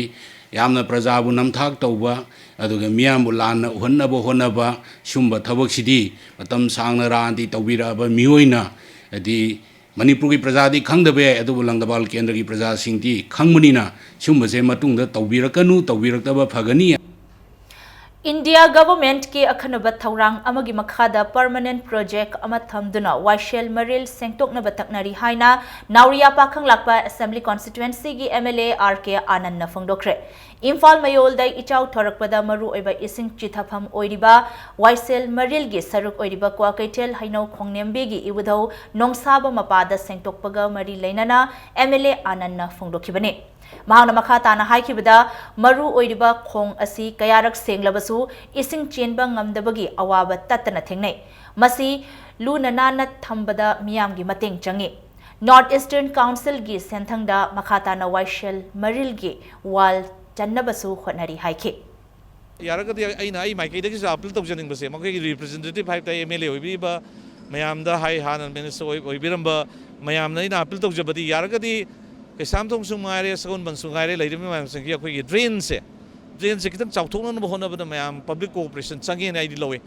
ꯌꯥꯝꯅ ꯄ꯭ꯔꯖꯥꯕꯨ ꯅꯝꯊꯥꯛ ꯇꯧꯕ, ꯑꯗꯨꯒ ꯃꯤꯌꯥꯝꯕꯨ ꯂꯥꯟꯅ ꯎꯍꯟꯅꯕ ꯍꯣꯠꯅꯕ, ꯁꯨꯝꯕ ꯊꯕꯛꯁꯤꯗꯤ ꯃꯇꯝ ꯁꯥꯡꯅ ꯔꯥꯖꯅꯤꯇꯤ ꯇꯧꯕꯤꯔꯛꯑꯕ ꯃꯤꯑꯣꯏꯅ, ꯍꯥꯏꯗꯤ, ꯃꯅꯤꯄꯨꯔꯒꯤ ꯄ꯭ꯔꯖꯥꯗꯤ ꯈꯪꯗꯕ ꯌꯥꯏ, ꯑꯗꯨꯕꯨ ꯂꯪꯗꯕꯥꯜ ꯀꯦꯟꯗ꯭ꯔꯒꯤ ꯄ꯭ꯔꯖꯥꯁꯤꯡꯗꯤ ꯈꯪꯕꯅꯤꯅ ꯁꯨꯝꯕꯁꯦ ꯃꯇꯨꯡꯗ ꯇꯧꯕꯤꯔꯛꯀꯅꯨ, ꯇꯧꯕꯤꯔꯛꯇꯕ ꯐꯒꯅꯤ꯫ ꯏꯟꯗꯤꯌꯥ ꯒꯚꯔꯟꯃꯦꯟꯠꯀꯤ ꯑꯈꯟꯅꯕ ꯊꯧꯔꯥꯡ ꯑꯃꯒꯤ ꯃꯈꯥꯗ ꯄꯔꯃꯅꯦꯟꯠ ꯄ꯭ꯔꯣꯖꯦꯛ ꯑꯃ ꯊꯝꯗꯨꯅ ꯋꯥꯏꯁꯦꯜ ꯃꯔꯤꯜ ꯁꯦꯡꯗꯣꯛꯅꯕ ꯇꯛꯅꯔꯤ ꯍꯥꯏꯅ ꯅꯥꯎꯔꯤꯌꯥ ꯄꯥꯈꯪꯂꯥꯛꯄ ꯑꯦꯁꯦꯝꯕ꯭ꯂꯤ ꯀꯣꯟꯁꯇꯤꯇ꯭ꯋꯦꯟꯁꯤꯒꯤ M L A R K ꯑꯥꯅꯟꯅ ꯐꯣꯡꯗꯣꯛꯈ꯭ꯔꯦ꯫ ꯏꯝꯐꯥꯜ ꯃꯌꯣꯜꯗ ꯏꯆꯥꯎ ꯊꯣꯔꯛꯄꯗ ꯃꯔꯨ ꯑꯣꯏꯕ ꯏꯁꯤꯡ ꯆꯤꯊꯐꯝ ꯑꯣꯏꯔꯤꯕ ꯋꯥꯏꯁꯦꯜ ꯃꯔꯤꯜꯒꯤ ꯁꯔꯨꯛ ꯑꯣꯏꯔꯤꯕ ꯀ꯭ꯋꯥꯀꯩꯊꯦꯜ ꯍꯩꯅꯧ ꯈꯣꯡꯅꯦꯝꯕꯤꯒꯤ ꯏꯕꯨꯙꯧ ꯅꯣꯡꯁꯥꯕ ꯃꯄꯥꯗ ꯁꯦꯡꯗꯣꯛꯄꯒ ꯃꯔꯤ ꯂꯩꯅꯅ ꯑꯦꯝ ꯑꯦꯜ ꯑꯦ ꯑꯥꯅꯟꯅ ꯐꯣꯡꯗꯣꯛꯈꯤꯕꯅꯤ꯫ ꯃꯍꯥꯛꯅ ꯃꯈꯥ ꯇꯥꯅ ꯍꯥꯏꯈꯤꯕꯗ, ꯃꯔꯨ ꯑꯣꯏꯔꯤꯕ ꯈꯣꯡ ꯑꯁꯤ ꯀꯌꯥꯔꯛ ꯁꯦꯡꯂꯕꯁꯨ ꯏꯁꯤꯡ ꯆꯦꯟꯕ ꯉꯝꯗꯕꯒꯤ ꯑꯋꯥꯕ ꯇꯠꯇꯅ ꯊꯦꯡꯅꯩ꯫ ꯃꯁꯤ ꯂꯨꯅ ꯅꯥꯟꯅ ꯊꯝꯕꯗ ꯃꯤꯌꯥꯝꯒꯤ ꯃꯇꯦꯡ ꯆꯪꯏ꯫ ꯅꯣꯔꯠ ꯏꯁꯇꯔꯟ ꯀꯥꯎꯟꯁꯤꯜꯒꯤ ꯁꯦꯟꯊꯪꯗ ꯃꯈꯥ ꯇꯥꯅ ꯋꯥꯏꯁꯦꯜ ꯃꯔꯤꯜꯒꯤ ꯋꯥꯜ ꯆꯟꯅꯕꯁꯨ ꯍꯣꯠꯅꯔꯤ ꯍꯥꯏꯈꯤ꯫ ꯌꯥꯔꯒꯗꯤ ꯑꯩꯅ ꯑꯩ ꯃꯥꯏꯀꯩꯗꯒꯤꯁꯨ ꯑꯄꯤꯜ ꯇꯧꯖꯅꯤꯡꯕꯁꯦ, ꯃꯈꯣꯏꯒꯤ ꯔꯤꯄ꯭ꯔꯖꯦꯟꯇꯦꯇꯤꯚ ꯍꯥꯏꯕ ꯇꯥꯏ, ꯑꯦꯝ ꯑꯦꯜ ꯑꯦ ꯑꯣꯏꯕꯤꯔꯤꯕ ꯃꯌꯥꯝꯗ ꯍꯥꯏ, ꯍꯥꯟꯅ ꯃꯤꯅꯤꯁꯇꯔ ꯑꯣꯏ-, ꯑꯣꯏꯕꯤꯔꯝꯕ ꯃꯌꯥꯝꯅ ꯑꯩꯅ ꯑꯄꯤꯜ ꯇꯧꯖꯕꯗꯤ, ꯌꯥꯔꯒꯗꯤ ꯀꯩꯁꯥꯝꯊꯣꯡꯁꯨ ꯉꯥꯏꯔꯦ, ꯁꯒꯣꯜꯕꯟꯁꯨ ꯉꯥꯏꯔꯦ, ꯂꯩꯔꯤꯕ ꯃꯌꯥꯝꯁꯤꯡꯒꯤ ꯑꯩꯈꯣꯏꯒꯤ ꯗ꯭ꯔꯦꯟꯁꯦ, ꯗ꯭ꯔꯦꯟꯁꯦ ꯈꯤꯇꯪ ꯆꯥꯎꯊꯣꯛꯅꯅꯕ ꯍꯣꯠꯅꯕꯗ ꯃꯌꯥꯝ ꯄꯕ꯭ꯂꯤꯛ ꯀꯣꯑꯣꯄꯔꯦꯁꯟ ꯆꯪꯉꯦꯅ ꯑꯩꯗꯤ ꯂꯧꯏ꯫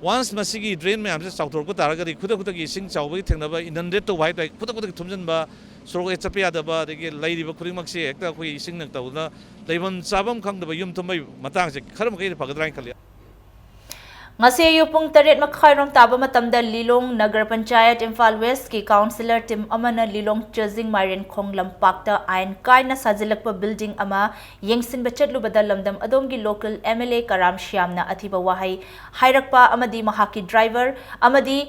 ꯋꯥꯟꯁ ꯃꯁꯤꯒꯤ ꯗ꯭ꯔꯦꯟ ꯃꯌꯥꯝꯁꯦ ꯆꯥꯎꯊꯣꯔꯛꯄ ꯇꯥꯔꯒꯗꯤ ꯈꯨꯗꯛ ꯈꯨꯗꯛꯀꯤ ꯏꯁꯤꯡ ꯆꯥꯎꯕꯒꯤ ꯊꯦꯡꯅꯕ, ꯏꯅꯟꯗꯦꯠ ꯇꯧꯕ ꯍꯥꯏ ꯇꯥꯔꯦ, ꯈꯨꯗꯛ ꯈꯨꯗꯛꯀꯤ ꯊꯨꯝꯖꯤꯟꯕ, ꯁꯣꯔꯣꯛ ꯍꯦꯛ ꯆꯠꯄ ꯌꯥꯗꯕ, ꯑꯗꯒꯤ ꯂꯩꯔꯤꯕ ꯈꯨꯗꯤꯡꯃꯛꯁꯦ ꯍꯦꯛꯇ ꯑꯩꯈꯣꯏ ꯏꯁꯤꯡꯅ ꯇꯧꯗꯅ ꯂꯩꯐꯝ ꯆꯥꯐꯝ ꯈꯪꯗꯕ ꯌꯨꯝ ꯊꯨꯝꯕꯒꯤ ꯃꯇꯥꯡꯁꯦ ꯈꯔ ꯃꯈꯩꯗꯤ ꯐꯒꯗ꯭ꯔꯥ ꯍꯥꯏꯅ ꯈꯜꯂꯤ꯫ ꯉꯁꯤ ꯑꯌꯨꯛ ꯄꯨꯡ ꯇꯔꯦꯠ ꯃꯈꯥꯏꯔꯣꯝ ꯇꯥꯕ ꯃꯇꯝꯗ ꯂꯤꯂꯣꯡ ꯅꯒꯔ ꯄꯟꯆꯥꯌꯠ ꯏꯝꯐꯥꯜ ꯋꯦꯁꯀꯤ ꯀꯥꯎꯟꯁꯤꯂꯔ ꯇꯤꯝ ꯑꯃꯅ ꯂꯤꯂꯣꯡ ꯆꯖꯤꯡ ꯃꯥꯏꯔꯦꯟꯈꯣꯡ ꯂꯝꯄꯥꯛꯇ ꯑꯥꯏꯟ ꯀꯥꯏꯅ ꯁꯥꯖꯤꯜꯂꯛꯄ ꯕꯤꯜꯗꯤꯡ ꯑꯃ ꯌꯦꯡꯁꯤꯟꯕ ꯆꯠꯂꯨꯕꯗ ꯂꯝꯗꯝ ꯑꯗꯣꯝꯒꯤ ꯂꯣꯀꯦꯜ ꯑꯦꯝ ꯑꯦꯜ ꯑꯦ ꯀꯔꯥꯝ ꯁ꯭ꯌꯥꯝꯅ ꯑꯊꯤꯕ ꯋꯥꯍꯩ ꯍꯥꯏꯔꯛꯄ ꯑꯃꯗꯤ ꯃꯍꯥꯛꯀꯤ ꯗ꯭ꯔꯥꯏꯚꯔ ꯑꯃꯗꯤ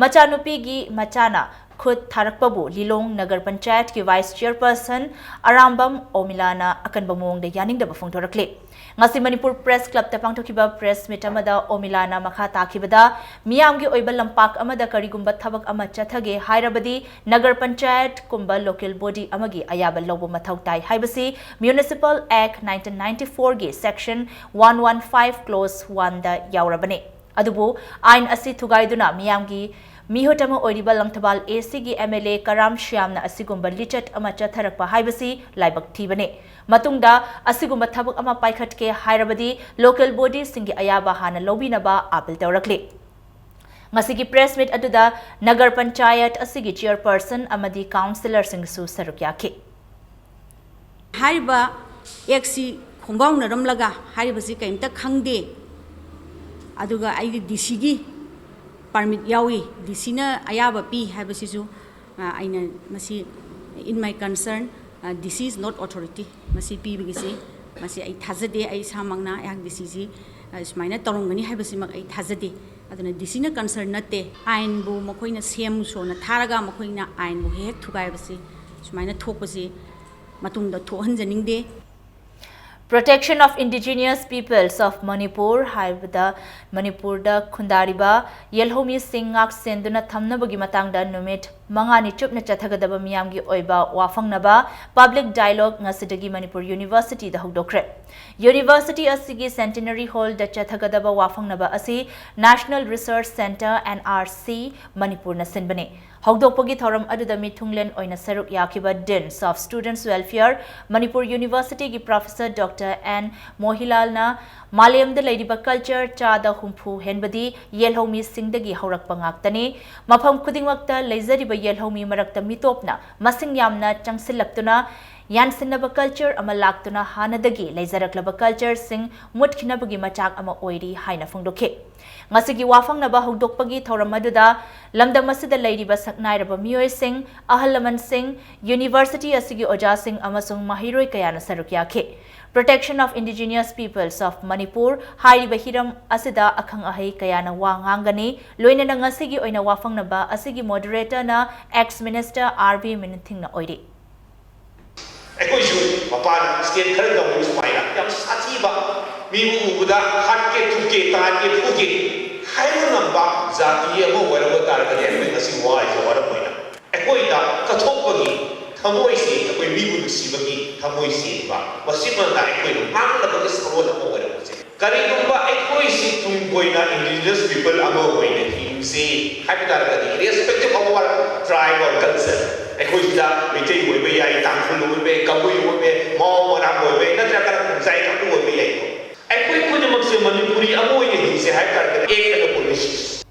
ꯃꯆꯥꯅꯨꯄꯤꯒꯤ ꯃꯆꯥꯅ ꯈꯨꯠ ꯊꯥꯔꯛꯄꯕꯨ ꯂꯤꯂꯣꯡ ꯅꯒꯔ ꯄꯟꯆꯥꯌꯠꯀꯤ ꯚꯥꯏꯁ ꯆꯤꯌꯔꯄꯔꯁꯟ ꯑꯔꯥꯝꯕꯝ ꯑꯣꯃꯤꯂꯥꯅ ꯑꯀꯟꯕ ꯃꯑꯣꯡꯗ ꯌꯥꯅꯤꯡꯗꯕ ꯐꯣꯡꯗꯣꯔꯛꯂꯤ꯫ ꯉꯁꯤ ꯃꯅꯤꯄꯨꯔ ꯄ꯭ꯔꯦꯁ ꯀ꯭ꯂꯕꯇ ꯄꯥꯡꯊꯣꯛꯈꯤꯕ ꯄ꯭ꯔꯦꯁ ꯃꯤꯠ ꯑꯃꯗ ꯑꯣꯃꯤꯂꯥꯅ ꯃꯈꯥ ꯇꯥꯈꯤꯕꯗ, ꯃꯤꯌꯥꯝꯒꯤ ꯑꯣꯏꯕ ꯂꯝꯄꯥꯛ ꯑꯃꯗ ꯀꯔꯤꯒꯨꯝꯕ ꯊꯕꯛ ꯑꯃ ꯆꯠꯊꯒꯦ ꯍꯥꯏꯔꯕꯗꯤ ꯅꯒꯔ ꯄꯟꯆꯥꯌꯠꯀꯨꯝꯕ ꯂꯣꯀꯦꯜ ꯕꯣꯗꯤ ꯑꯃꯒꯤ ꯑꯌꯥꯕ ꯂꯧꯕ ꯃꯊꯧ ꯇꯥꯏ ꯍꯥꯏꯕꯁꯤ ꯃ꯭ꯌꯨꯅꯤꯁꯤꯄꯥꯜ ꯑꯦꯛ ꯅꯥꯏꯟꯇꯤꯟ ꯅꯥꯏꯟꯇꯤ ꯐꯣꯔꯒꯤ section one one five close ꯋꯥꯟꯗ ꯌꯥꯎꯔꯕꯅꯤ꯫ ꯑꯗꯨꯕꯨ ꯑꯥꯏꯟ ꯑꯁꯤ ꯊꯨꯒꯥꯏꯗꯨꯅ ꯃꯤꯌꯥꯝꯒꯤ ꯃꯤꯍꯨꯠ ꯑꯃ ꯑꯣꯏꯔꯤꯕ ꯂꯪꯊꯕꯥꯜ ꯑꯦ ꯁꯤꯒꯤ ꯑꯦꯝ ꯑꯦꯜ ꯑꯦ ꯀꯔꯥꯝ ꯁ꯭ꯌꯥꯝꯅ ꯑꯁꯤꯒꯨꯝꯕ ꯂꯤꯆꯠ ꯑꯃ ꯆꯠꯊꯔꯛꯄ ꯍꯥꯏꯕꯁꯤ ꯂꯥꯏꯕꯛ ꯊꯤꯕꯅꯤ꯫ ꯃꯇꯨꯡꯗ ꯑꯁꯤꯒꯨꯝꯕ ꯊꯕꯛ ꯑꯃ ꯄꯥꯏꯈꯠꯀꯦ ꯍꯥꯏꯔꯕꯗꯤ ꯂꯣꯀꯦꯜ ꯕꯣꯗꯤꯁꯤꯡꯒꯤ ꯑꯌꯥꯕ ꯍꯥꯟꯅ ꯂꯧꯕꯤꯅꯕ ꯑꯥꯄꯤꯜ ꯇꯧꯔꯛꯂꯤ꯫ ꯉꯁꯤꯒꯤ ꯄ꯭ꯔꯦꯁ ꯃꯤꯠ ꯑꯗꯨꯗ ꯅꯒꯔ ꯄꯟꯆꯥꯌꯠ ꯑꯁꯤꯒꯤ ꯆꯤꯌꯔꯄꯔꯁꯟ ꯑꯃꯗꯤ ꯀꯥꯎꯟꯁꯤꯂꯔꯁꯤꯡꯁꯨ ꯁꯔꯨꯛ ꯌꯥꯈꯤ꯫ ꯍꯥꯏꯔꯤꯕ ꯑꯦꯛꯁꯤ ꯈꯣꯡꯒꯥꯎꯅꯔꯝꯂꯒ ꯍꯥꯏꯔꯤꯕꯁꯤ ꯀꯔꯤꯝꯇ ꯈꯪꯗꯦ, ꯑꯗꯨꯒ ꯑꯩꯒꯤ ꯗꯤ ꯁꯤꯒꯤ ꯄꯥꯔꯃꯤꯠ ꯌꯥꯎꯏ, ꯗꯤ ꯁꯤꯅ ꯑꯌꯥꯕ ꯄꯤ ꯍꯥꯏꯕꯁꯤꯁꯨ, ꯑ, ꯑꯩꯅ ꯃꯁꯤ, in my concern, ꯑ, D C is not authority, ꯃꯁꯤ ꯄꯤꯕꯒꯤꯁꯤ, ꯃꯁꯤ ꯑꯩ ꯊꯥꯖꯗꯦ꯫ ꯑꯩ ꯏꯁꯥꯃꯛꯅ ꯑꯩꯍꯥꯛ ꯗꯤ ꯁꯤꯁꯤ, ꯑ, ꯁꯨꯃꯥꯏꯅ ꯇꯧꯔꯝꯒꯅꯤ ꯍꯥꯏꯕꯁꯤꯃꯛ ꯑꯩ ꯊꯥꯖꯗꯦ꯫ ꯑꯗꯨꯅ ꯗꯤ ꯁꯤꯅ ꯀꯟꯁꯔꯟ ꯅꯠꯇꯦ꯫ ꯑꯥꯏꯟꯕꯨ ꯃꯈꯣꯏꯅ ꯁꯦꯝ ꯁꯣꯟꯅ ꯊꯥꯔꯒ ꯃꯈꯣꯏꯅ ꯑꯥꯏꯟꯕꯨ ꯍꯦꯛ ꯍꯦꯛ ꯊꯨꯒꯥꯏꯕꯁꯤ, ꯁꯨꯃꯥꯏꯅ ꯊꯣꯛꯄꯁꯤ ꯃꯇꯨꯡꯗ ꯊꯣꯛꯍꯟꯖꯅꯤꯡꯗꯦ꯫ Protection of Indigenous Peoples of Manipur ꯍꯥꯏꯕꯗ ꯃꯅꯤꯄꯨꯔꯗ ꯈꯨꯟꯗꯥꯔꯤꯕ ꯌꯦꯜꯍꯧꯃꯤꯁꯤꯡ ꯉꯥꯛ ꯁꯦꯟꯗꯨꯅ ꯊꯝꯅꯕꯒꯤ ꯃꯇꯥꯡꯗ ꯅꯨꯃꯤꯠ ꯃꯉꯥꯅꯤ ꯆꯨꯞꯅ ꯆꯠꯊꯒꯗꯕ ꯃꯤꯌꯥꯝꯒꯤ ꯑꯣꯏꯕ ꯋꯥꯐꯪꯅꯕ, public dialogue, ꯉꯁꯤꯗꯒꯤ ꯃꯅꯤꯄꯨꯔ ꯌꯨꯅꯤꯚꯔꯁꯤꯇꯤꯗ ꯍꯧꯗꯣꯛꯈ꯭ꯔꯦ꯫ ꯌꯨꯅꯤꯚꯔꯁꯤꯇꯤ ꯑꯁꯤꯒꯤ Centenary Hallꯗ ꯆꯠꯊꯒꯗꯕ ꯋꯥꯐꯪꯅꯕ ꯑꯁꯤ National Research Centre, N R C, ꯃꯅꯤꯄꯨꯔꯅ ꯁꯤꯟꯕꯅꯤ꯫ ꯍꯧꯗꯣꯛꯄꯒꯤ ꯊꯧꯔꯝ ꯑꯗꯨꯗ ꯃꯤꯊꯨꯡꯂꯦꯟ ꯑꯣꯏꯅ ꯁꯔꯨꯛ ꯌꯥꯈꯤꯕ Deans of Students Welfare, Manipur ꯌꯨꯅꯤꯚꯔꯁꯤꯇꯤꯒꯤ Professor Doctor N ꯃꯣꯍꯤꯂꯥꯜꯅ ꯃꯥꯂꯦꯝꯗ ꯂꯩꯔꯤꯕ culture ꯆꯥꯗ ꯍꯨꯝꯐꯨ ꯍꯦꯟꯕꯗꯤ ꯌꯦꯜꯍꯧꯃꯤꯁꯤꯡꯗꯒꯤ ꯍꯧꯔꯛꯄ ꯉꯥꯛꯇꯅꯤ꯫ ꯃꯐꯝ ꯈꯨꯗꯤꯡꯃꯛꯇ ꯂꯩꯖꯔꯤꯕ ꯌꯦꯜꯍꯧꯃꯤ ꯃꯔꯛꯇ ꯃꯤꯇꯣꯞꯅ ꯃꯁꯤꯡ ꯌꯥꯝꯅ ꯆꯪꯁꯤꯜꯂꯛꯇꯨꯅ ꯌꯥꯟꯁꯤꯟꯅꯕ culture ꯑꯃ ꯂꯥꯛꯇꯨꯅ ꯍꯥꯟꯅꯗꯒꯤ ꯂꯩꯖꯔꯛꯂꯕ cultureꯁꯤꯡ ꯃꯨꯠꯈꯤꯅꯕꯒꯤ ꯃꯆꯥꯛ ꯑꯃ ꯑꯣꯏꯔꯤ ꯍꯥꯏꯅ ꯐꯣꯡꯗꯣꯛꯈꯤ꯫ ꯉꯁꯤꯒꯤ ꯋꯥꯐꯪꯅꯕ ꯍꯧꯗꯣꯛꯄꯒꯤ ꯊꯧꯔꯝ ꯑꯗꯨꯗ ꯂꯝꯗꯝ ꯑꯁꯤꯗ ꯂꯩꯔꯤꯕ ꯁꯛꯅꯥꯏꯔꯕ ꯃꯤꯑꯣꯏꯁꯤꯡ, ꯑꯍꯜ ꯂꯃꯟꯁꯤꯡ, ꯌꯨꯅꯤꯚꯔꯁꯤꯇꯤ ꯑꯁꯤꯒꯤ ꯑꯣꯖꯥꯁꯤꯡ ꯑꯃꯁꯨꯡ ꯃꯍꯩꯔꯣꯏ ꯀꯌꯥꯅ ꯁꯔꯨꯛ ꯌꯥꯈꯤ꯫ Protection of Indigenous Peoples of Manipur ꯍꯥꯏꯔꯤꯕ ꯍꯤꯔꯝ ꯑꯁꯤꯗ ꯑꯈꯪ ꯑꯍꯩ ꯀꯌꯥꯅ ꯋꯥ ꯉꯥꯡꯒꯅꯤ꯫ ꯂꯣꯏꯅꯅ ꯉꯁꯤꯒꯤ ꯑꯣꯏꯅ ꯋꯥꯐꯪꯅꯕ ꯑꯁꯤꯒꯤ moderatorꯅ ex minister R V ꯃꯤꯅꯨꯊꯤꯡꯅ ꯑꯣꯏꯔꯤ꯫ ꯑꯩꯈꯣꯏꯁꯨ ꯃꯄꯥꯟ state ꯈꯔꯗ ꯑꯃꯨꯛ ꯁꯨꯃꯥꯏꯅ ꯌꯥꯝ ꯁꯥꯊꯤꯕ, ꯃꯤꯕꯨ ꯎꯕꯗ ꯍꯥꯠꯀꯦ, ꯊꯨꯞꯀꯦ, ꯇꯥꯟꯒꯦ, ꯐꯨꯒꯦ ꯍꯥꯏꯕ ꯉꯝꯕ ꯖꯥꯇꯤ ꯑꯃ ꯑꯣꯏꯔꯝꯕ ꯇꯥꯔꯒꯗꯤ ꯑꯩꯈꯣꯏ ꯉꯁꯤ ꯋꯥꯔꯤꯁꯦ ꯋꯥꯔꯝꯃꯣꯏꯅ꯫ ꯑꯩꯈꯣꯏꯗ ꯀꯠꯊꯣꯛꯄꯒꯤ ꯊꯃꯣꯏꯁꯦ, ꯑꯩꯈꯣꯏ ꯃꯤꯕꯨ ꯅꯨꯡꯁꯤꯕꯒꯤ ꯊꯃꯣꯏ ꯆꯦꯟꯕ, ꯃꯁꯤꯃꯅ ꯑꯩꯈꯣꯏꯅ ꯉꯥꯡꯅꯕꯒꯤ ꯁꯛꯂꯣꯟ ꯑꯃ ꯑꯣꯏꯔꯝꯕꯁꯦ꯫ ꯀꯔꯤꯒꯨꯝꯕ ꯑꯩꯈꯣꯏꯁꯤ ꯇꯨꯡ ꯀꯣꯏꯅ indigenous people ꯑꯃ ꯑꯣꯏꯅ ꯍꯤꯡꯁꯤ ꯍꯥꯏꯕ ꯇꯥꯔꯒꯗꯤ, irrespective of our tribe or culture, ꯑꯩꯈꯣꯏꯁꯤꯗ ꯃꯩꯇꯩ ꯑꯣꯏꯕ ꯌꯥꯏ, ꯇꯥꯡꯈꯨꯜ ꯑꯣꯏꯕ ꯌꯥꯏ, ꯀꯕꯨꯏ ꯑꯣꯏꯕ ꯌꯥꯏ, ꯃꯥꯎ ꯃꯔꯥꯡ ꯑꯣꯏꯕ ꯌꯥꯏ, ꯅꯠꯇ꯭ꯔꯒꯅ ꯈꯣꯡꯖꯥꯏ ꯀꯥꯡꯕꯨ ꯑꯣꯏꯕ ꯌꯥꯏꯀꯣ꯫ ꯑꯩꯈꯣꯏ ꯈꯨꯗꯤꯡꯃꯛꯁꯦ ꯃꯅꯤꯄꯨꯔꯤ ꯑꯃ ꯑꯣꯏꯅ ꯍꯤꯡꯁꯤ ꯍꯥꯏꯕ ꯇꯥꯔꯒꯗꯤ, act and policies꯫